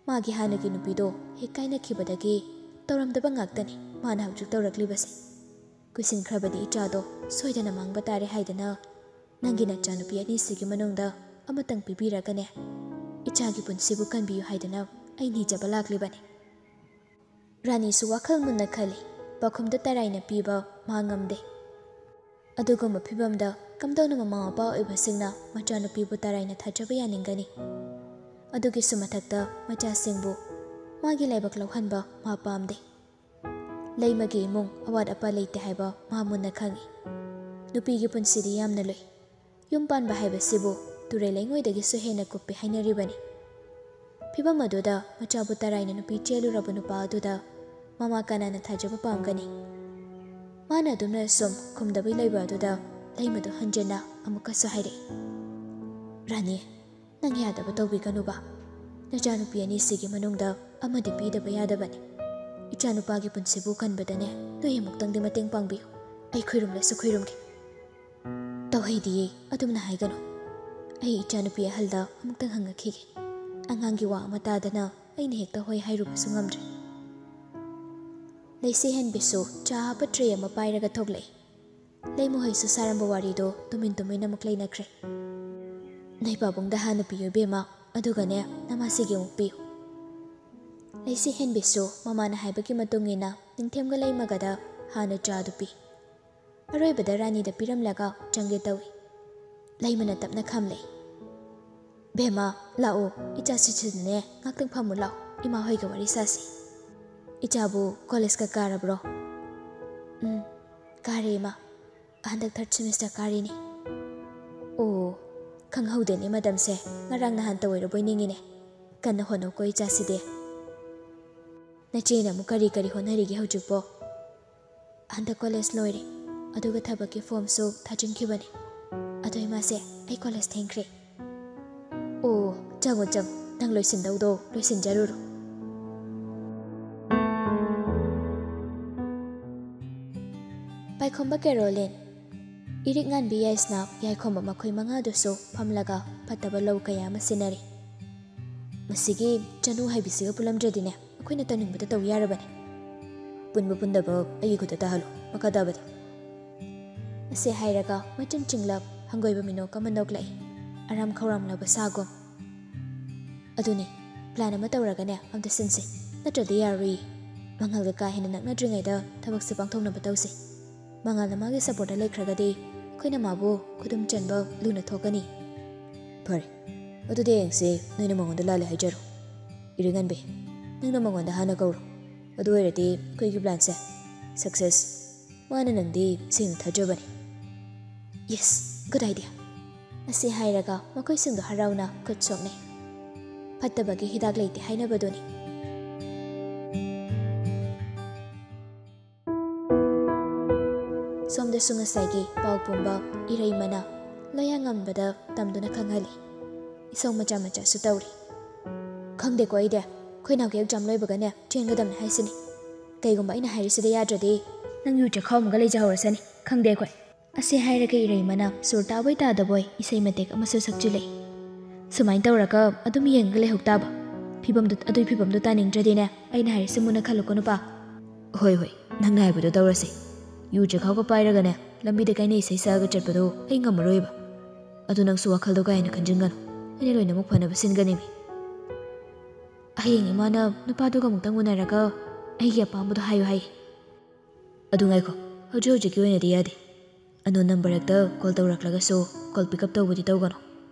ꯃꯥꯒꯤ ꯍꯥꯟꯅꯒꯤ ꯅꯨꯄꯤꯗꯣ ꯍꯦꯛ ꯀꯥꯏꯅꯈꯤꯕꯗꯒꯤ ꯇꯧꯔꯝꯗꯕ ꯉꯥꯛꯇꯅꯤ ꯃꯥꯅ ꯍꯧꯖꯤꯛ ꯇꯧꯔꯛꯂꯤꯕꯁꯦ꯫ ꯀꯨꯏꯁꯤꯟꯈ꯭ꯔꯕꯗꯤ ꯏꯆꯥꯗꯣ ꯁꯣꯏꯗꯅ ꯃꯥꯡꯕ ꯇꯥꯔꯦ ꯍꯥꯏꯗꯅ ꯅꯪꯒꯤ ꯅꯆꯥꯅꯨꯄꯤ ꯑꯅꯤꯁꯤꯒꯤ ꯃꯅꯨꯡꯗ ꯑꯃꯇꯪ ꯄꯤꯕꯤꯔꯒꯅꯦ, ꯏꯆꯥꯒꯤ ꯄꯨꯟꯁꯤꯕꯨ ꯀꯟꯕꯤꯌꯨ ꯍꯥꯏꯗꯅ ꯑꯩ ꯅꯤꯖꯕ ꯂꯥꯛꯂꯤꯕꯅꯤ꯫" ꯔꯥꯅꯤꯁꯨ ꯋꯥꯈꯜ ꯃꯨꯟꯅ ꯈꯜꯂꯤ꯫ ꯄꯥꯎꯈꯨꯝꯗꯨ ꯇꯔꯥꯏꯅ ꯄꯤꯕ ꯃꯥ ꯉꯝꯗꯦ꯫ ꯑꯗꯨꯒꯨꯝꯕ ꯐꯤꯕꯝꯗ ꯀꯝꯗꯧꯅ ꯃꯃꯥ ꯃꯄꯥ ꯑꯣꯏꯕꯁꯤꯡꯅ ꯃꯆꯥꯅꯨꯄꯤꯕꯨ ꯇꯔꯥꯏꯅ ꯊꯥꯖꯕ ꯌꯥꯅꯤꯡꯒꯅꯤ? ꯑꯗꯨꯒꯤꯁꯨ ꯃꯊꯛꯇ ꯃꯆꯥꯁꯤꯡꯕꯨ ꯃꯥꯒꯤ ꯂꯥꯏꯕꯛ ꯂꯧꯍꯟꯕ ꯃꯥ ꯄꯥꯝꯗꯦ꯫ ꯂꯩꯃꯒꯤ ꯏꯃꯨꯡ ꯑꯋꯥꯠ ꯑꯄꯥ ꯂꯩꯇꯦ ꯍꯥꯏꯕ ꯃꯥ ꯃꯨꯟꯅ ꯈꯪꯏ꯫ ꯅꯨꯄꯤꯒꯤ ꯄꯨꯟꯁꯤꯗꯤ ꯌꯥꯝꯅ ꯂꯨꯏ꯫ ꯌꯨꯝ ꯄꯥꯟꯕ ꯍꯥꯏꯕꯁꯤꯕꯨ ꯇꯨꯔꯦꯜ ꯂꯩꯉꯣꯏꯗꯒꯤꯁꯨ ꯍꯦꯟꯅ ꯀꯨꯞꯄꯤ ꯍꯥꯏꯅꯔꯤꯕꯅꯤ꯫ ꯐꯤꯚꯝ ꯑꯗꯨꯗ ꯃꯆꯥꯕꯨ ꯇꯔꯥꯏꯅ ꯅꯨꯄꯤ ꯆꯦꯜꯂꯨꯔꯕ ꯅꯨꯄꯥ ꯑꯗꯨꯗ ꯃꯃꯥ ꯀꯅꯥꯅ ꯊꯥꯖꯕ ꯄꯥꯝꯒꯅꯤ? ꯃꯥꯅ ꯑꯗꯨꯝꯅ ꯁꯨꯝ ꯈꯨꯝꯗꯕꯩ ꯂꯩꯕ ꯑꯗꯨꯗ ꯂꯩꯃꯗꯨ ꯍꯟꯖꯤꯟꯅ ꯑꯃꯨꯛꯀꯁꯨ ꯍꯥꯏꯔꯛꯏ, "ꯔꯥꯅꯤ, ꯅꯪ ꯌꯥꯗꯕ ꯇꯧꯕꯤꯒꯅꯨꯕ꯫ ꯅꯆꯥꯅꯨꯄꯤ ꯑꯅꯤꯁꯤꯒꯤ ꯃꯅꯨꯡꯗ ꯑꯃꯗꯤ ꯄꯤꯗꯕ ꯌꯥꯗꯕꯅꯤ꯫ ꯏꯆꯥꯅꯨꯄꯥꯒꯤ ꯄꯨꯟꯁꯤꯕꯨ ꯀꯟꯕꯗꯅꯦ ꯅꯣꯏ ꯑꯃꯨꯛꯇꯪꯗꯤ ꯃꯇꯦꯡ ꯄꯥꯡꯕꯤꯌꯨ꯫ ꯑꯩ ꯈꯨꯔꯨꯝꯂꯁꯨ ꯈꯨꯔꯨꯝꯒꯦ꯫" "ꯇꯧꯍꯩꯗꯤꯌꯦ, ꯑꯗꯨꯝꯅ ꯍꯥꯏꯒꯅꯨ꯫ ꯑꯩ ꯏꯆꯥꯅꯨꯄꯤ ꯑꯍꯜꯗ ꯑꯃꯨꯛꯇꯪ ꯍꯪꯉꯛꯈꯤꯒꯦ꯫ ꯑꯉꯥꯡꯒꯤ ꯋꯥ ꯑꯃ ꯇꯥꯗꯅ ꯑꯩꯅ ꯍꯦꯛꯇ ꯍꯣꯏ ꯍꯥꯏꯔꯨꯕꯁꯨ ꯉꯝꯗ꯭ꯔꯦ꯫" ꯂꯩꯁꯤ ꯍꯦꯟꯕꯤꯁꯨ ꯆꯥ ꯍꯥꯞꯄ ꯇ꯭ꯔꯦ ꯑꯃ ꯄꯥꯏꯔꯒ ꯊꯣꯛꯂꯛꯏ꯫ ꯂꯩꯃꯍꯣꯏꯁꯨ ꯁꯥꯔꯝꯕ ꯋꯥꯔꯤꯗꯣ ꯇꯨꯃꯤꯟ ꯇꯨꯃꯤꯟ ꯑꯃꯨꯛ ꯂꯩꯅꯈ꯭ꯔꯦ꯫ "ꯅꯣꯏ ꯄꯥꯕꯨꯡꯗ ꯍꯥꯟꯅ ꯄꯤꯌꯨ ꯏꯕꯦꯝꯃ, ꯑꯗꯨꯒꯅꯦ ꯅꯃꯥꯁꯤꯒꯤ ꯑꯃꯨꯛ ꯄꯤꯌꯨ꯫" ꯂꯩꯁꯤ ꯍꯦꯟꯕꯤꯁꯨ ꯃꯃꯥꯅ ꯍꯥꯏꯕꯒꯤ ꯃꯇꯨꯡ ꯏꯟꯅ ꯅꯤꯡꯊꯦꯝꯒ ꯂꯩꯃꯒꯗ ꯍꯥꯟꯅ ꯆꯥꯗꯨ ꯄꯤ꯫ ꯑꯔꯣꯏꯕꯗ ꯔꯥꯅꯤꯗ ꯄꯤꯔꯝꯂꯒ ꯆꯪꯒꯦ ꯇꯧꯏ꯫ ꯂꯩꯃꯅ ꯇꯞꯅ ꯈꯝꯂꯦ꯫ "ꯕꯦꯝꯃ, ꯂꯥꯛꯑꯣ, ꯏꯆꯥꯁꯤꯁꯨꯅꯦ ꯉꯥꯛꯇꯪ ꯐꯝꯃꯨ ꯂꯥꯛꯑꯣ, ꯏꯃꯥ ꯍꯣꯏꯒ ꯋꯥꯔꯤ ꯁꯥꯁꯤ꯫ ꯏꯆꯥꯕꯨ ꯀꯣꯂꯦꯖꯀ ꯀꯥꯔꯕ꯭ꯔꯣ?" "ꯎꯝ, ꯀꯥꯔꯦ ꯏꯃꯥ, ꯍꯟꯗꯛ ꯊꯥꯔꯠ ꯁꯦꯃꯤꯁꯇꯔ ꯀꯥꯔꯤꯅꯤ꯫" "ꯑꯣ, ꯈꯪꯍꯧꯗꯦꯅꯦ ꯃꯇꯝꯁꯦ, ꯉꯔꯥꯡ ꯅꯍꯥꯟꯇ ꯑꯣꯏꯔꯕꯣꯏ ꯅꯤꯡꯉꯤꯅꯦ꯫ ꯀꯟꯅ ꯍꯣꯠꯅꯧꯀꯣ ꯏꯆꯥꯁꯤꯗꯤ꯫ ꯅꯆꯦꯅ ꯑꯃꯨꯛ ꯀꯔꯤ ꯀꯔꯤ ꯍꯣꯠꯅꯔꯤꯒꯦ ꯍꯧꯖꯤꯛꯄꯣ?" "ꯍꯟꯗꯛ ꯀꯣꯂꯦꯖ ꯂꯣꯏꯔꯦ, ꯑꯗꯨꯒ ꯊꯕꯛꯀꯤ ꯐꯣꯝꯁꯨ ꯊꯥꯖꯤꯟꯈꯤꯕꯅꯤ꯫ ꯑꯗꯣ ꯏꯃꯥꯁꯦ, ꯑꯩ ꯀꯣꯂꯦꯖ ꯊꯦꯡꯈ꯭ꯔꯦ꯫" "ꯑꯣ, ꯆꯪꯉꯣ ꯆꯪꯉꯣ, ꯅꯪ ꯂꯣꯏꯁꯤꯟꯗꯧꯗꯣ ꯂꯣꯏꯁꯤꯟꯖꯔꯨꯔꯣ꯫" ꯄꯥꯏꯈꯣꯝꯕ ꯀꯦꯔꯣꯂꯤꯟ, ꯏꯔꯤꯛ ꯉꯥꯟꯕꯤ ꯌꯥꯏꯁꯅꯥꯞ, ꯌꯥꯏꯈꯣꯝꯕ ꯃꯈꯣꯏ ꯃꯉꯥꯗꯨꯁꯨ ꯐꯝꯂꯒ ꯐꯠꯇꯕ ꯂꯧ ꯀꯌꯥ ꯑꯃ ꯁꯤꯟꯅꯔꯤ꯫ "ꯃꯁꯤꯒꯤ ꯆꯅꯨ ꯍꯥꯏꯕꯤꯁꯤꯒ ꯄꯨꯜꯂꯝꯗ꯭ꯔꯗꯤꯅꯦ, ꯑꯩꯈꯣꯏꯅ ꯇꯧꯅꯤꯡꯕꯗ ꯇꯧ ꯌꯥꯔꯕꯅꯦ꯫ ꯄꯨꯟꯕ ꯄꯨꯟꯗꯕ ꯑꯩꯒꯤ ꯈꯨꯠꯇ ꯇꯥꯍꯜꯂꯨ, ꯃꯈꯥ ꯇꯥꯕꯗꯤ꯫" ꯑꯁꯤ ꯍꯥꯏꯔꯒ ꯃꯆꯤꯟ ꯆꯤꯡꯂꯞ ꯍꯪꯒꯣꯏꯕ ꯃꯤꯅꯣꯛ ꯑꯃ ꯅꯣꯛꯂꯛꯏ, ꯑꯔꯥꯝ ꯈꯧꯔꯥꯡꯂꯕ ꯁꯥꯒꯨꯝ꯫ "ꯑꯗꯨꯅꯤ, ꯄ꯭ꯂꯥꯟ ꯑꯃ ꯇꯧꯔꯒꯅꯦ ꯑꯝꯇ ꯁꯤꯟꯁꯤ, ꯅꯠꯇ꯭ꯔꯗꯤ ꯌꯥꯔꯣꯏꯌꯦ꯫ ꯃꯉꯥꯜꯒ ꯀꯥ ꯍꯦꯟꯅ ꯅꯛꯅꯗ꯭ꯔꯤꯉꯩꯗ ꯊꯕꯛꯁꯦ ꯄꯥꯡꯊꯣꯛꯅꯕ ꯇꯧꯁꯤ꯫ ꯃꯉꯥꯜꯅ ꯃꯥꯒꯤ ꯁꯞꯄꯣꯔꯠꯇ ꯂꯩꯈ꯭ꯔꯒꯗꯤ ꯑꯩꯈꯣꯏꯅ ꯃꯥꯕꯨ ꯈꯨꯗꯨꯝ ꯆꯟꯕ ꯂꯨꯅ ꯊꯣꯛꯀꯅꯤ꯫" "ꯐꯔꯦ, ꯑꯗꯨꯗꯤ ꯍꯌꯦꯡꯁꯦ ꯅꯣꯏꯅ ꯃꯉꯣꯟꯗ ꯂꯥꯜꯂꯦ ꯍꯥꯏꯖꯔꯣ꯫ ꯏꯔꯦꯡꯉꯟꯕꯤ, ꯅꯪꯅ ꯃꯉꯣꯟꯗ ꯍꯥꯟꯅ ꯀꯧꯔꯣ꯫ ꯑꯗꯨ ꯑꯣꯏꯔꯗꯤ ꯑꯩꯈꯣꯏꯒꯤ plan ꯁꯦ success꯫ ꯃꯥꯅ ꯅꯪꯗꯤ ꯁꯦꯡꯅ ꯊꯥꯖꯕꯅꯤ꯫ Yes, good idea꯫ ꯑꯁꯤ ꯍꯥꯏꯔꯒ ꯃꯈꯣꯏꯁꯤꯡꯗꯣ ꯍꯔꯥꯎꯅ ꯈꯨꯠ ꯁꯣꯛꯅꯩ꯫ ꯐꯠꯇꯕꯒꯤ ꯍꯤꯗꯥꯛ ꯂꯩꯇꯦ ꯍꯥꯏꯅꯕꯗꯨꯅꯤ꯫ ꯁꯣꯝꯗꯁꯨ ꯉꯁꯥꯏꯒꯤ ꯄꯥꯎ ꯄꯨꯝꯕ ꯏꯔꯩꯃꯅ ꯂꯣꯌꯥ ꯉꯝꯕꯗ ꯇꯝꯗꯨꯅ ꯈꯪꯍꯜꯂꯤ꯫ ꯏꯁꯧ ꯃꯆꯥ ꯃꯆꯥꯁꯨ ꯇꯧꯔꯤ꯫ "ꯈꯪꯗꯦꯀꯣ ꯑꯩꯗꯤ, ꯑꯩꯈꯣꯏ ꯅꯥꯎꯒꯤ exam ꯂꯣꯏꯕꯒꯅꯦ ꯆꯦꯟꯒꯗꯕꯅꯦ ꯍꯥꯏꯁꯤꯅꯤ꯫ ꯀꯩꯒꯨꯝꯕ ꯑꯩꯅ ꯍꯥꯏꯔꯤꯁꯤꯗ ꯌꯥꯗ꯭ꯔꯗꯤ ꯅꯪ ꯌꯨ ꯆꯦꯈꯥꯎ ꯑꯃꯒ ꯂꯩꯖꯍꯧꯔꯁꯅꯤ꯫ ꯈꯪꯗꯦ ꯑꯩꯈꯣꯏ꯫" ꯑꯁꯤ ꯍꯥꯏꯔꯒ ꯏꯔꯩꯃꯅ ꯁꯨꯔ ꯇꯥꯕꯣꯏ ꯇꯥꯗꯕꯣꯏ ꯏꯁꯩ ꯃꯇꯦꯛ ꯑꯃꯁꯨ ꯁꯛꯆꯤꯜꯂꯛꯏ꯫ ꯁꯨꯃꯥꯏꯅ ꯇꯧꯔꯒ ꯑꯗꯨꯝ ꯌꯦꯡꯉꯒ ꯂꯩꯍꯧ ꯇꯥꯕ꯫ ꯐꯤꯕꯝꯗꯨ, ꯑꯗꯨꯏ ꯐꯤꯕꯝꯗꯨ ꯇꯥꯅꯤꯡꯗ꯭ꯔꯗꯤꯅꯦ, ꯑꯩꯅ ꯍꯥꯏꯔꯤꯁꯤ ꯃꯨꯟꯅ ꯈꯜꯂꯨꯀꯣ ꯅꯨꯄꯥ꯫ ꯍꯣꯏ, ꯍꯣꯏ, ꯅꯪꯅ ꯍꯥꯏꯕꯗꯣ ꯇꯧꯔꯁꯤ꯫ ꯌꯨ ꯆꯦꯈꯥꯎꯒ ꯄꯥꯏꯔꯒꯅꯦ, ꯂꯝꯕꯤꯗ ꯀꯥꯏꯅ ꯏꯁꯩ ꯁꯛꯑꯒ ꯆꯠꯄꯗꯣ ꯑꯩ ꯉꯝꯃꯔꯣꯏꯕ꯫ ꯑꯗꯨ ꯅꯪꯁꯨ ꯋꯥꯈꯜꯗꯣ ꯀꯥ ꯍꯦꯟꯅ ꯈꯟꯖꯤꯟꯒꯅꯨ꯫ ꯑꯩꯅ ꯂꯣꯏꯅꯃꯛ ꯐꯅꯕ ꯁꯤꯟꯒꯅꯤꯃꯤ꯫ ꯍꯌꯦꯡ ꯏꯃꯥꯅ ꯅꯨꯄꯥꯗꯨꯒ ꯑꯃꯨꯛꯇꯪ ꯎꯅꯔꯒ ꯑꯩꯒꯤ ꯑꯄꯥꯝꯕꯗꯣ ꯍꯥꯏꯌꯨ ꯍꯥꯏꯌꯦ꯫ ꯑꯗꯨ ꯉꯥꯏꯈꯣ, ꯍꯧꯖꯤꯛ ꯍꯧꯖꯤꯛꯀꯤ ꯑꯣꯏꯅꯗꯤ ꯌꯥꯗꯦ꯫ Unknown number ꯍꯦꯛꯇ call ꯇꯧꯔꯛꯂꯒꯁꯨ call pick up ꯇꯧꯕꯗꯤ ꯇꯧꯒꯅꯨ꯫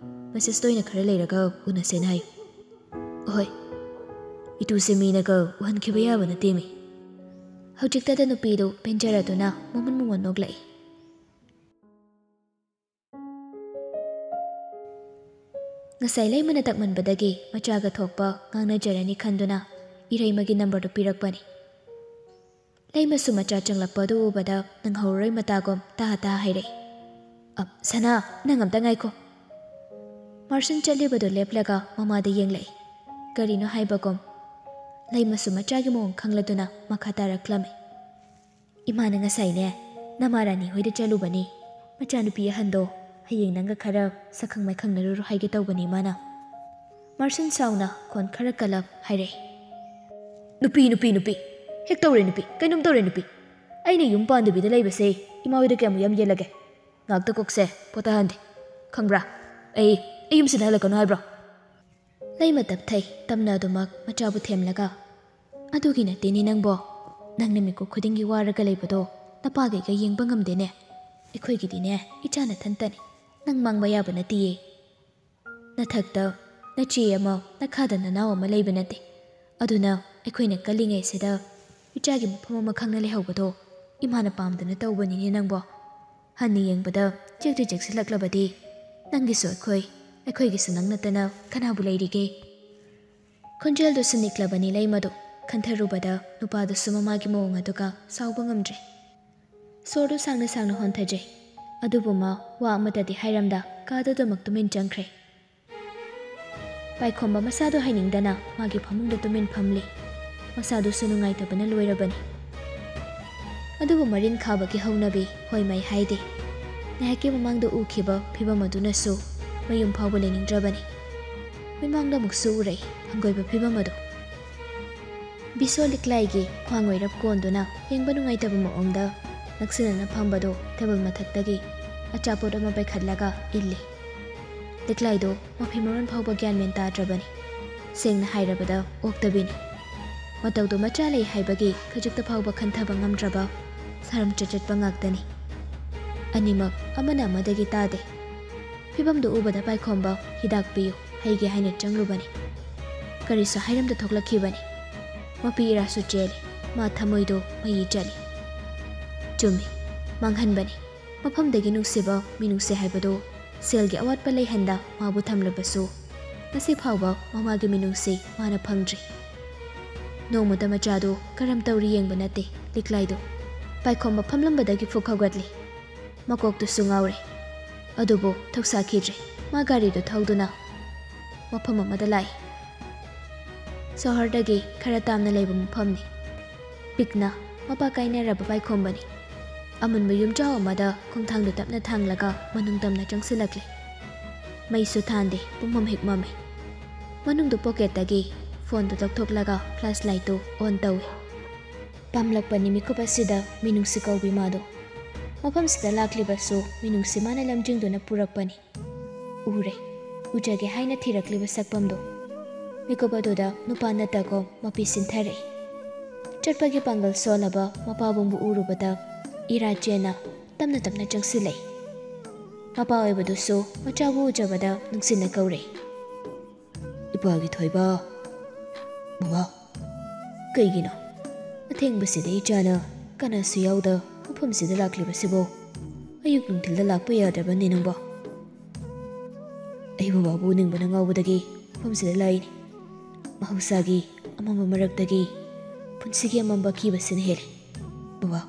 Message ꯇ ꯑꯣꯏꯅ ꯈꯔ ꯂꯩꯔꯒ ꯎꯅꯁꯦꯅ ꯍꯥꯏꯌꯨ꯫ ꯍꯣꯏ꯫ ꯏꯇꯨꯁꯦ ꯃꯤꯅꯒ ꯎꯍꯟꯈꯤꯕ ꯌꯥꯕ ꯅꯠꯇꯦꯃꯤ꯫ ꯍꯧꯖꯤꯛꯇꯗ ꯅꯨꯄꯤꯗꯨ ꯄꯦꯟꯖꯔꯗꯨꯅ ꯃꯃꯟ ꯃꯃꯟ ꯅꯣꯛꯂꯛꯏ꯫ ꯉꯁꯥꯏ ꯂꯩꯃꯅ ꯇꯛꯃꯟꯕꯗꯒꯤ ꯃꯆꯥꯒ ꯊꯣꯛꯄ ꯉꯥꯡꯅꯖꯔꯅꯤ ꯈꯟꯗꯨꯅ ꯏꯔꯩꯃꯒꯤ number ꯗꯨ ꯄꯤꯔꯛꯄꯅꯤ꯫ ꯂꯩꯃꯁꯨ ꯃꯆꯥ ꯆꯪꯂꯛꯄ ꯑꯗꯨ ꯎꯕꯗ ꯅꯪꯍꯧꯔꯣꯏ ꯃꯇꯥꯒꯨꯝ ꯇꯥ ꯇꯥ ꯍꯥꯏꯔꯛꯏ꯫ "ꯑꯞ, ꯁꯅꯥ, ꯅꯪ ꯑꯝꯇ ꯉꯥꯏꯈꯣ꯫" ꯃꯥꯔꯁꯟ ꯆꯠꯂꯤꯕꯗꯨ ꯂꯦꯞꯂꯒ ꯃꯃꯥꯗ ꯌꯦꯡꯂꯛꯏ꯫ ꯀꯔꯤꯅꯣ ꯍꯥꯏꯕꯒꯨꯝ꯫ ꯂꯩꯃꯁꯨ ꯃꯆꯥꯒꯤ ꯃꯑꯣꯡ ꯈꯪꯂꯗꯨꯅ ꯃꯈꯥ ꯇꯥꯔꯛꯂꯝꯃꯤ꯫ "ꯏꯃꯥꯅ ꯉꯁꯥꯏꯅꯦ ꯅꯃꯥ ꯔꯥꯅꯤ ꯍꯣꯏꯗ ꯆꯠꯂꯨꯕꯅꯤ꯫ ꯃꯆꯥꯅꯨꯄꯤ ꯑꯍꯟꯗꯣ ꯍꯌꯦꯡ ꯅꯪꯒ ꯈꯔ ꯁꯛꯈꯪ ꯃꯥꯏꯈꯪꯅꯔꯨꯔꯣ ꯍꯥꯏꯒꯦ ꯇꯧꯕꯅꯤ ꯏꯃꯥꯅ꯫" ꯃꯥꯔꯁꯟ ꯁꯥꯎꯅ ꯈꯣꯟ ꯈꯔ ꯀꯜꯂꯞ ꯍꯥꯏꯔꯛꯏ꯫ "ꯅꯨꯄꯤ, ꯅꯨꯄꯤ, ꯅꯨꯄꯤ! ꯍꯦꯛ ꯇꯧꯔꯦ ꯅꯨꯄꯤ, ꯀꯩꯅꯣꯝ ꯇꯧꯔꯦ ꯅꯨꯄꯤ! ꯑꯩꯅ ꯌꯨꯝ ꯄꯥꯟꯗꯕꯤꯗ ꯂꯩꯕꯁꯦ ꯏꯃꯥ ꯍꯣꯏꯗ ꯀꯌꯥꯃꯨꯛ ꯌꯥꯝ ꯌꯦꯜꯂꯒꯦ? ꯉꯥꯛꯇ ꯀꯣꯛꯁꯦ ꯄꯣꯊꯥꯍꯟꯗꯦ꯫ ꯈꯪꯕ꯭ꯔꯥ? ꯑꯩ, ꯑꯩ ꯌꯨꯝꯁꯤꯗ ꯍꯜꯂꯛꯀꯅꯨ ꯍꯥꯏꯕ꯭ꯔꯣ?" ꯂꯩꯃ ꯇꯞꯊꯩ, ꯇꯝꯅ ꯑꯗꯨꯃꯛ ꯃꯆꯥꯕꯨ ꯊꯦꯝꯂꯒ, "ꯑꯗꯨꯒꯤ ꯅꯠꯇꯦꯅꯦ ꯅꯪꯕꯣ꯫ ꯅꯪꯅ ꯃꯤꯀꯨꯞ ꯈꯨꯗꯤꯡꯒꯤ ꯋꯥꯔꯒ ꯂꯩꯕꯗꯣ ꯅꯄꯥꯒꯩꯒ ꯌꯦꯡꯕ ꯉꯝꯗꯦꯅꯦ꯫ ꯑꯩꯈꯣꯏꯒꯤꯗꯤꯅꯦ ꯏꯆꯥ ꯅꯊꯟꯇꯅꯤ꯫ ꯅꯪ ꯃꯥꯡꯕ ꯌꯥꯕ ꯅꯠꯇꯤꯌꯦ꯫" ꯅꯊꯛꯇ ꯅꯆꯦ ꯑꯃ, ꯅꯈꯥꯗ ꯅꯅꯥꯎ ꯑꯃ ꯂꯩꯕ ꯅꯠꯇꯦ꯫ ꯑꯗꯨꯅ ꯑꯩꯈꯣꯏꯅ ꯀꯜꯂꯤꯉꯩꯁꯤꯗ ꯏꯆꯥꯒꯤ ꯃꯐꯝ ꯑꯃ ꯈꯪꯅ ꯂꯩꯍꯧꯕꯗꯣ ꯏꯃꯥꯅ ꯄꯥꯝꯗꯅ ꯇꯧꯕꯅꯤꯅꯦ ꯅꯪꯕꯣ꯫ ꯍꯟꯅ ꯌꯦꯡꯕꯗ ꯆꯦꯛꯇꯤ ꯆꯦꯛꯁꯤꯜꯂꯛꯂꯕꯗꯤ ꯅꯪꯒꯤꯁꯨ ꯑꯩꯈꯣꯏ, ꯑꯩꯈꯣꯏꯒꯤꯁꯨ ꯅꯪ ꯅꯠꯇꯅ ꯀꯅꯥꯕꯨ ꯂꯩꯔꯤꯒꯦ? ꯈꯣꯟꯖꯦꯜꯗꯨ ꯁꯤꯟꯅꯤꯛꯂꯕꯅꯤ ꯂꯩꯃꯗꯨ꯫ ꯈꯟꯊꯔꯨꯕꯗ ꯅꯨꯄꯥꯗꯨꯁꯨ ꯃꯃꯥꯒꯤ ꯃꯑꯣꯡ ꯑꯗꯨꯒ ꯁꯥꯎꯕ ꯉꯝꯗ꯭ꯔꯦ꯫ ꯁꯣꯔꯗꯨ ꯁꯥꯡꯅ ꯁꯥꯡꯅ ꯍꯣꯟꯊꯖꯩ꯫ ꯑꯗꯨꯕꯨ ꯃꯥ ꯋꯥ ꯑꯃꯠꯇꯗꯤ ꯍꯥꯏꯔꯝꯗ ꯀꯥꯗꯨꯗꯃꯛ ꯇꯨꯃꯤꯟ ꯆꯪꯈ꯭ꯔꯦ꯫ ꯄꯥꯏꯈꯣꯝꯕ ꯃꯁꯥꯗꯨ ꯍꯥꯏꯅꯤꯡꯗꯅ ꯃꯥꯒꯤ ꯐꯃꯨꯡꯗ ꯇꯨꯃꯤꯟ ꯐꯝꯂꯤ꯫ ꯃꯁꯥꯗꯨꯁꯨ ꯅꯨꯡꯉꯥꯏꯇꯕꯅ ꯂꯣꯏꯔꯕꯅꯤ꯫ ꯑꯗꯨꯕꯨ ꯃꯔꯤꯟ ꯈꯥꯕꯒꯤ ꯍꯧꯅꯕꯤ ꯍꯣꯏ ꯃꯩ ꯍꯥꯏꯗꯦ꯫ ꯉꯥꯏꯍꯥꯛꯀꯤ ꯃꯃꯥꯡꯗ ꯎꯈꯤꯕ ꯐꯤꯕꯝ ꯑꯗꯨꯅꯁꯨ ꯃꯌꯨꯝ ꯐꯥꯎꯕ ꯂꯩꯅꯤꯡꯗ꯭ꯔꯕꯅꯤ꯫ ꯃꯤꯃꯥꯡꯗ ꯑꯃꯨꯛꯁꯨ ꯎꯔꯛꯏ ꯍꯪꯒꯣꯏꯕ ꯐꯤꯕꯝ ꯑꯗꯨ꯫ ꯕꯤꯁꯣ ꯂꯤꯛꯂꯥꯏꯒꯤ ꯈ꯭ꯋꯥꯡ ꯑꯣꯏꯔꯞ ꯀꯣꯟꯗꯨꯅ ꯌꯦꯡꯕ ꯅꯨꯡꯉꯥꯏꯇꯕ ꯃꯑꯣꯡꯗ ꯅꯛꯁꯤꯟꯅꯅ ꯐꯝꯕꯗꯨ ꯇꯦꯕꯜ ꯃꯊꯛꯇꯒꯤ ꯑꯆꯥꯄꯣꯠ ꯑꯃ ꯄꯥꯏꯈꯠꯂꯒ ꯏꯜꯂꯤ꯫ ꯂꯤꯛꯂꯥꯏꯗꯨ ꯃꯐꯤ ꯃꯔꯣꯟ ꯐꯥꯎꯕ ꯒ꯭ꯌꯥꯟ ꯃꯦꯟ ꯇꯥꯗ꯭ꯔꯕꯅꯤ꯫ ꯁꯦꯡꯅ ꯍꯥꯏꯔꯕꯗ ꯑꯣꯛꯇꯕꯤꯅꯤ꯫ ꯃꯇꯧꯗꯨ ꯃꯆꯥ ꯂꯩ ꯍꯥꯏꯕꯒꯤ ꯈꯖꯤꯛꯇ ꯐꯥꯎꯕ ꯈꯟꯊꯕ ꯉꯝꯗ꯭ꯔꯕ ꯁꯥꯔꯝ ꯆꯠꯆꯠꯄ ꯉꯥꯛꯇꯅꯤ꯫ ꯑꯅꯤꯃꯛ ꯑꯃꯅ ꯑꯃꯗꯒꯤ ꯇꯥꯗꯦ꯫ ꯐꯤꯕꯝꯗꯨ ꯎꯕꯗ ꯄꯥꯏꯈꯣꯝꯕ ꯍꯤꯗꯥꯛ ꯄꯤꯌꯨ ꯍꯩꯒꯦ ꯍꯥꯏꯅ ꯆꯪꯂꯨꯕꯅꯤ꯫ ꯀꯔꯤꯁꯨ ꯍꯥꯏꯔꯝꯗ ꯊꯣꯛꯂꯛꯈꯤꯕꯅꯤ꯫ ꯃꯄꯤ ꯏꯔꯥꯁꯨ ꯆꯦꯜꯂꯤ꯫ ꯃꯥ ꯊꯃꯣꯏꯗꯨ ꯃꯌꯤ ꯆꯠꯂꯤ꯫ ꯆꯨꯝꯃꯤ꯫ ꯃꯥꯡꯍꯟꯕꯅꯤ꯫ ꯃꯐꯝꯗꯒꯤ ꯅꯨꯡꯁꯤꯕ ꯃꯤꯅꯨꯡꯁꯤ ꯍꯥꯏꯕꯗꯨ ꯁꯦꯜꯒꯤ ꯑꯋꯥꯠꯄ ꯂꯩꯍꯟꯗ ꯃꯥꯕꯨ ꯊꯝꯂꯕꯁꯨ ꯉꯁꯤ ꯐꯥꯎꯕ ꯃꯃꯥꯒꯤ ꯃꯤꯅꯨꯡꯁꯤ ꯃꯥꯅ ꯐꯪꯗ꯭ꯔꯤ꯫ ꯅꯣꯡꯃꯇ ꯃꯆꯥꯗꯨ ꯀꯔꯝ ꯇꯧꯔꯤ ꯌꯦꯡꯕ ꯅꯠꯇꯦ ꯂꯤꯛꯂꯥꯏꯗꯨ꯫ ꯄꯥꯏꯈꯣꯝꯕ ꯐꯝꯂꯝꯕꯗꯒꯤ ꯐꯨꯛ ꯍꯧꯒꯠꯂꯤ꯫ ꯃꯀꯣꯛꯇꯨꯁꯨ ꯉꯥꯎꯔꯦ꯫ ꯑꯗꯨꯕꯨ ꯊꯧꯁꯥꯈꯤꯗ꯭ꯔꯦ꯫ ꯃꯥ ꯒꯥꯔꯤꯗꯨ ꯊꯧꯗꯨꯅ ꯃꯐꯝ ꯑꯃꯗ ꯂꯥꯛꯏ꯫ ꯁꯣꯍꯔꯗꯒꯤ ꯈꯔ ꯇꯥꯝꯅ ꯂꯩꯕ ꯃꯐꯝꯅꯤ꯫ ꯄꯤꯛꯅ ꯃꯄꯥ ꯀꯥꯏꯅꯔꯕ ꯄꯥꯏꯈꯣꯝꯕꯅꯤ꯫ ꯑꯃꯨꯟꯕ ꯌꯨꯝꯖꯥꯎ ꯑꯃꯗ ꯈꯣꯡꯊꯥꯡꯗꯨ ꯇꯞꯅ ꯊꯥꯡꯂꯒ ꯃꯅꯨꯡ ꯇꯝꯅ ꯆꯪꯁꯤꯜꯂꯛꯂꯦ꯫ ꯃꯩꯁꯨ ꯊꯥꯟꯗꯦ, ꯄꯨꯝꯃꯝ ꯍꯦꯛ ꯃꯝꯃꯤ꯫ ꯃꯅꯨꯡꯗ ꯄꯣꯀꯦꯠꯇꯒꯤ ꯐꯣꯟꯗꯨ ꯂꯧꯊꯣꯛꯂꯒ ꯐ꯭ꯂꯥꯁ ꯂꯥꯏꯠꯇꯨ ꯑꯣꯟ ꯇꯧꯏ꯫ ꯄꯥꯝꯂꯛꯄꯅꯤ ꯃꯤꯀꯨꯞ ꯑꯁꯤꯗ ꯃꯤꯅꯨꯡꯁꯤ ꯀꯧꯕꯤ ꯃꯥꯗꯣ꯫ ꯃꯐꯝꯁꯤꯗ ꯂꯥꯛꯂꯤꯕꯁꯨ ꯃꯤꯅꯨꯡꯁꯤ ꯃꯥꯅ ꯂꯝꯖꯤꯡꯗꯨꯅ ꯄꯨꯔꯛꯄꯅꯤ꯫ ꯎꯔꯦ, ꯎꯖꯒꯦ ꯍꯥꯏꯅ ꯊꯤꯔꯛꯂꯤꯕ ꯁꯛꯐꯝꯗꯣ꯫ ꯃꯤꯀꯨꯞ ꯑꯗꯨꯗ ꯅꯨꯄꯥ ꯅꯠꯇꯒꯨꯝ ꯃꯄꯤ ꯁꯤꯟꯊꯔꯛꯏ꯫ ꯆꯠꯄꯒꯤ ꯄꯥꯡꯒꯜ ꯁꯣꯜꯂꯕ ꯃꯄꯥꯕꯨꯡꯕꯨ ꯎꯔꯨꯕꯗ ꯏꯔꯥ ꯆꯦꯟꯅ ꯇꯞꯅ ꯇꯞꯅ ꯆꯪꯁꯤꯜꯂꯛꯏ꯫ ꯃꯄꯥ ꯑꯣꯏꯕꯗꯨꯁꯨ ꯃꯆꯥꯕꯨ ꯎꯖꯕꯗ ꯅꯨꯡꯁꯤꯅ ꯀꯧꯔꯦ꯫ "ꯏꯄꯥꯒꯤ ꯊꯣꯏꯕ, ꯕꯕꯥ, ꯀꯩꯒꯤꯅꯣ ꯑꯊꯦꯡꯕꯁꯤꯗ ꯏꯆꯥꯅ ꯀꯅꯥꯁꯨ ꯌꯥꯎꯗ ꯃꯐꯝꯁꯤꯗ ꯂꯥꯛꯂꯤꯕꯁꯤꯕꯣ? ꯑꯌꯨꯛ ꯅꯨꯡꯊꯤꯜꯗ ꯂꯥꯛꯄ ꯌꯥꯗ꯭ꯔꯕꯅꯤ ꯅꯪꯕꯣ?" "ꯑꯩ ꯕꯕꯥꯕꯨ ꯎꯅꯤꯡꯕꯅ ꯉꯥꯎꯕꯗꯒꯤ ꯃꯐꯝꯁꯤꯗ ꯂꯥꯛꯏꯅꯤ꯫ ꯃꯍꯧꯁꯥꯒꯤ ꯑꯃꯝꯕ ꯃꯔꯛꯇꯒꯤ ꯄꯨꯟꯁꯤꯒꯤ ꯑꯃꯝꯕ ꯑꯀꯤꯕꯁꯤꯅ ꯍꯦꯜꯂꯤ, ꯕꯕꯥ꯫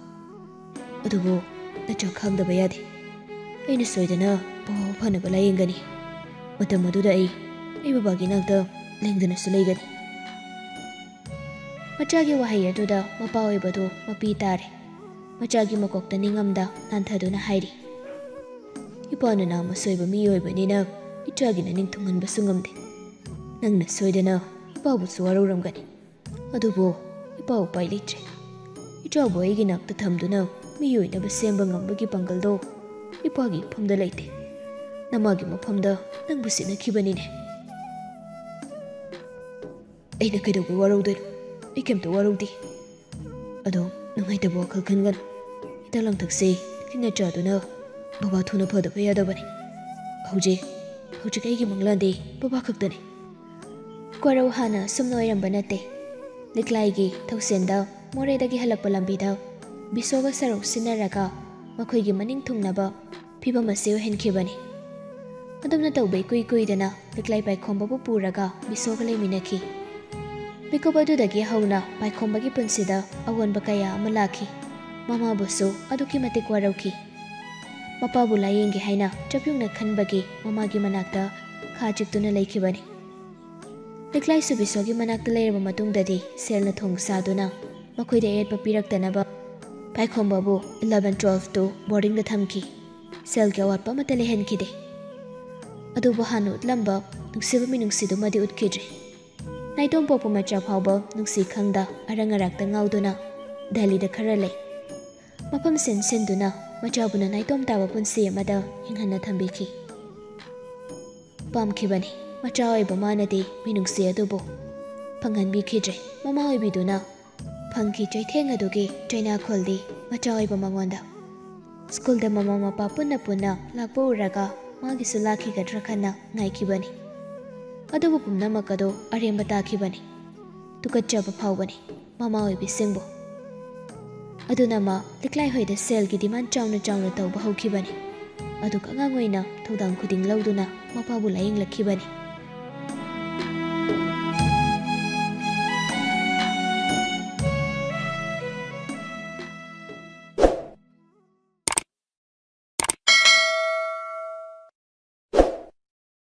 ꯑꯗꯨꯕꯨ ꯅꯆꯥ ꯈꯪꯗꯕ ꯌꯥꯗꯦ꯫ ꯑꯩꯅ ꯁꯣꯏꯗꯅ ꯕꯕꯥꯕꯨ ꯐꯅꯕ ꯂꯥꯌꯦꯡꯒꯅꯤ꯫ ꯃꯇꯝ ꯑꯗꯨꯗ ꯑꯩ, ꯑꯩ ꯕꯕꯥꯒꯤ ꯅꯥꯛꯇ ꯂꯦꯡꯗꯅꯁꯨ ꯂꯩꯒꯅꯤ꯫" ꯃꯆꯥꯒꯤ ꯋꯥꯍꯩ ꯑꯗꯨꯗ ꯃꯄꯥ ꯑꯣꯏꯕꯗꯨ ꯃꯄꯤ ꯇꯥꯔꯦ꯫ ꯃꯆꯥꯒꯤ ꯃꯀꯣꯛꯇ ꯅꯤꯡꯉꯝꯗ ꯅꯥꯟꯊꯗꯨꯅ ꯍꯥꯏꯔꯤ, "ꯏꯄꯥꯅ ꯅꯥꯝꯃ ꯁꯣꯏꯕ ꯃꯤ ꯑꯣꯏꯕꯅꯤꯅ ꯏꯆꯥꯒꯤ ꯅꯅꯤꯡ ꯊꯨꯡꯍꯟꯕꯁꯨ ꯉꯝꯗꯦ꯫ ꯅꯪꯅ ꯁꯣꯏꯗꯅ ꯏꯄꯥꯕꯨꯁꯨ ꯋꯥꯔꯧꯔꯝꯒꯅꯤ꯫ ꯑꯗꯨꯕꯨ ꯏꯄꯥ ꯎꯄꯥꯏ ꯂꯩꯇ꯭ꯔꯦ꯫ ꯏꯆꯥꯕꯨ ꯑꯩꯒꯤ ꯅꯥꯛꯇ ꯊꯝꯗꯨꯅ ꯃꯤ ꯑꯣꯏꯅꯕ ꯁꯦꯝꯕ ꯉꯝꯕꯒꯤ ꯄꯥꯡꯒꯜꯗꯣ ꯏꯄꯥꯒꯤ ꯏꯐꯝꯗ ꯂꯩꯇꯦ꯫ ꯅꯃꯥꯒꯤ ꯃꯐꯝꯗ ꯅꯪꯕꯨ ꯁꯤꯟꯅꯈꯤꯕꯅꯤꯅꯦ꯫" "ꯑꯩꯅ ꯀꯩꯗꯧꯕꯩ ꯋꯥꯔꯧꯗꯣꯏꯅꯣ? ꯑꯩ ꯀꯩꯝꯇ ꯋꯥꯔꯧꯗꯦ꯫ ꯑꯗꯣ ꯅꯨꯡꯉꯥꯏꯇꯕ ꯋꯥꯈꯜ ꯈꯟꯒꯅꯨ꯫ ꯍꯤꯗꯥꯛ ꯂꯥꯡꯊꯛꯁꯦ ꯅꯤꯡꯊꯤꯅ ꯆꯥꯗꯨꯅ ꯕꯕꯥ ꯊꯨꯅ ꯐꯗꯕ ꯌꯥꯗꯕꯅꯤ꯫ ꯍꯧꯖꯤꯛ, ꯍꯧꯖꯤꯛ ꯑꯩꯒꯤ ꯃꯪꯂꯥꯟꯗꯤ ꯕꯕꯥ ꯈꯛꯇꯅꯤ꯫" ꯀ꯭ꯋꯥꯔꯧ ꯍꯥꯟꯅ ꯑꯁꯨꯝꯅ ꯑꯣꯏꯔꯝꯕ ꯅꯠꯇꯦ꯫ ꯂꯤꯛꯂꯥꯏꯒꯤ ꯊꯧꯁꯦꯟꯗ ꯃꯣꯔꯦꯗꯒꯤ ꯍꯜꯂꯛꯄ ꯂꯝꯕꯤꯗ ꯕꯤꯁꯣꯒ ꯁꯔꯨꯛ ꯁꯤꯟꯅꯔꯒ ꯃꯈꯣꯏꯒꯤ ꯃꯅꯤꯡ ꯊꯨꯡꯅꯕ ꯐꯤꯕꯝ ꯑꯁꯤ ꯑꯣꯏꯍꯟꯈꯤꯕꯅꯤ꯫ ꯑꯗꯨꯝꯅ ꯇꯧꯕ ꯏꯀꯨꯏ ꯀꯨꯏꯗꯅ ꯂꯤꯛꯂꯥꯏ ꯄꯥꯏꯈꯣꯝꯕꯕꯨ ꯄꯨꯔꯒ ꯕꯤꯁꯣꯒ ꯂꯩꯃꯤꯟꯅꯈꯤ꯫ ꯃꯤꯀꯨꯞ ꯑꯗꯨꯗꯒꯤ ꯍꯧꯅ ꯄꯥꯏꯈꯣꯝꯕꯒꯤ ꯄꯨꯟꯁꯤꯗ ꯑꯑꯣꯟꯕ ꯀꯌꯥ ꯑꯃ ꯂꯥꯛꯈꯤ꯫ ꯃꯃꯥꯕꯨꯁꯨ ꯑꯗꯨꯛꯀꯤ ꯃꯇꯤꯛ ꯋꯥꯔꯧꯈꯤ꯫ ꯃꯄꯥꯕꯨ ꯂꯥꯌꯦꯡꯒꯦ ꯍꯥꯏꯅ ꯆꯞꯌꯨꯡꯅ ꯈꯟꯕꯒꯤ ꯃꯃꯥꯒꯤ ꯃꯅꯥꯛꯇ ꯈꯥ ꯆꯤꯛꯇꯨꯅ ꯂꯩꯈꯤꯕꯅꯤ꯫ ꯂꯤꯛꯂꯥꯏꯁꯨ ꯕꯤꯁꯣꯒꯤ ꯃꯅꯥꯛꯇ ꯂꯩꯔꯕ ꯃꯇꯨꯡꯗꯗꯤ ꯁꯦꯜꯅ ꯊꯣꯡ ꯁꯥꯗꯨꯅ ꯃꯈꯣꯏꯗ ꯑꯌꯦꯠꯄ ꯄꯤꯔꯛꯇꯅꯕ ꯄꯥꯏꯈꯣꯝꯕꯕꯨ eleven twelve ꯇꯨ ꯕꯣꯔꯗꯤꯡꯗ ꯊꯝꯈꯤ꯫ ꯁꯦꯜꯒꯤ ꯑꯋꯥꯠꯄ ꯑꯃꯠꯇ ꯂꯩꯍꯟꯈꯤꯗꯦ꯫ ꯑꯗꯨꯕꯨ ꯍꯥꯟꯅ ꯎꯠꯂꯝꯕ ꯅꯨꯡꯁꯤꯕ ꯃꯤꯅꯨꯡꯁꯤꯗꯨꯃꯗꯤ ꯎꯠꯈꯤꯗ꯭ꯔꯦ꯫ ꯅꯥꯏꯇꯣꯝ ꯄꯣꯛꯄ ꯃꯆꯥ ꯐꯥꯎꯕ ꯅꯨꯡꯁꯤ ꯈꯪꯗ ꯑꯔꯪ ꯑꯔꯥꯛꯇ ꯉꯥꯎꯗꯨꯅ ꯗꯦꯜꯂꯤꯗ ꯈꯔ ꯂꯩ꯫ ꯃꯐꯝ ꯁꯤꯟ ꯁꯤꯟꯗꯨꯅ ꯃꯆꯥꯕꯨꯅ ꯅꯥꯏꯇꯣꯝ ꯇꯥꯕ ꯄꯨꯟꯁꯤ ꯑꯃꯗ ꯍꯤꯡꯍꯟꯅ ꯊꯝꯕꯤꯈꯤ꯫ ꯄꯥꯝꯈꯤꯕꯅꯤ ꯃꯆꯥ ꯑꯣꯏꯕ ꯃꯥꯅꯗꯤ ꯃꯤꯅꯨꯡꯁꯤ ꯑꯗꯨꯕꯨ꯫ ꯐꯪꯍꯟꯕꯤꯈꯤꯗ꯭ꯔꯦ ꯃꯃꯥ ꯑꯣꯏꯕꯤꯗꯨꯅ꯫ ꯐꯪꯈꯤ ꯆꯩꯊꯦꯡ ꯑꯗꯨꯒꯤ ꯆꯩꯅꯥꯈꯣꯜꯗꯤ ꯃꯆꯥ ꯑꯣꯏꯕ ꯃꯉꯣꯟꯗ꯫ ꯁ꯭ꯀꯨꯜꯗ ꯃꯃꯥ ꯃꯄꯥ ꯄꯨꯟꯅ ꯄꯨꯟꯅ ꯂꯥꯛꯄ ꯎꯔꯒ ꯃꯥꯒꯤꯁꯨ ꯂꯥꯛꯈꯤꯒꯗ꯭ꯔꯥ ꯈꯟꯅ ꯉꯥꯏꯈꯤꯕꯅꯤ꯫ ꯑꯗꯨꯕꯨ ꯄꯨꯝꯅꯃꯛ ꯑꯗꯨ ꯑꯔꯦꯝꯕ ꯇꯥꯈꯤꯕꯅꯤ꯫ ꯇꯨꯀꯠꯆꯕ ꯐꯥꯎꯕꯅꯤ ꯃꯃꯥ ꯑꯣꯏꯕꯤꯁꯤꯡꯕꯨ꯫ ꯑꯗꯨꯅ ꯃꯥ ꯂꯤꯛꯂꯥꯏ ꯍꯣꯏꯗ ꯁꯦꯜꯒꯤ ꯗꯤꯃꯥꯟ ꯆꯥꯎꯅ ꯆꯥꯎꯅ ꯇꯧꯕ ꯍꯧꯈꯤꯕꯅꯤ꯫ ꯑꯗꯨꯒ ꯑꯉꯥꯡ ꯑꯣꯏꯅ ꯊꯧꯗꯥꯡ ꯈꯨꯗꯤꯡ ꯂꯧꯗꯨꯅ ꯃꯄꯥꯕꯨ ꯂꯥꯌꯦꯡꯂꯛꯈꯤꯕꯅꯤ꯫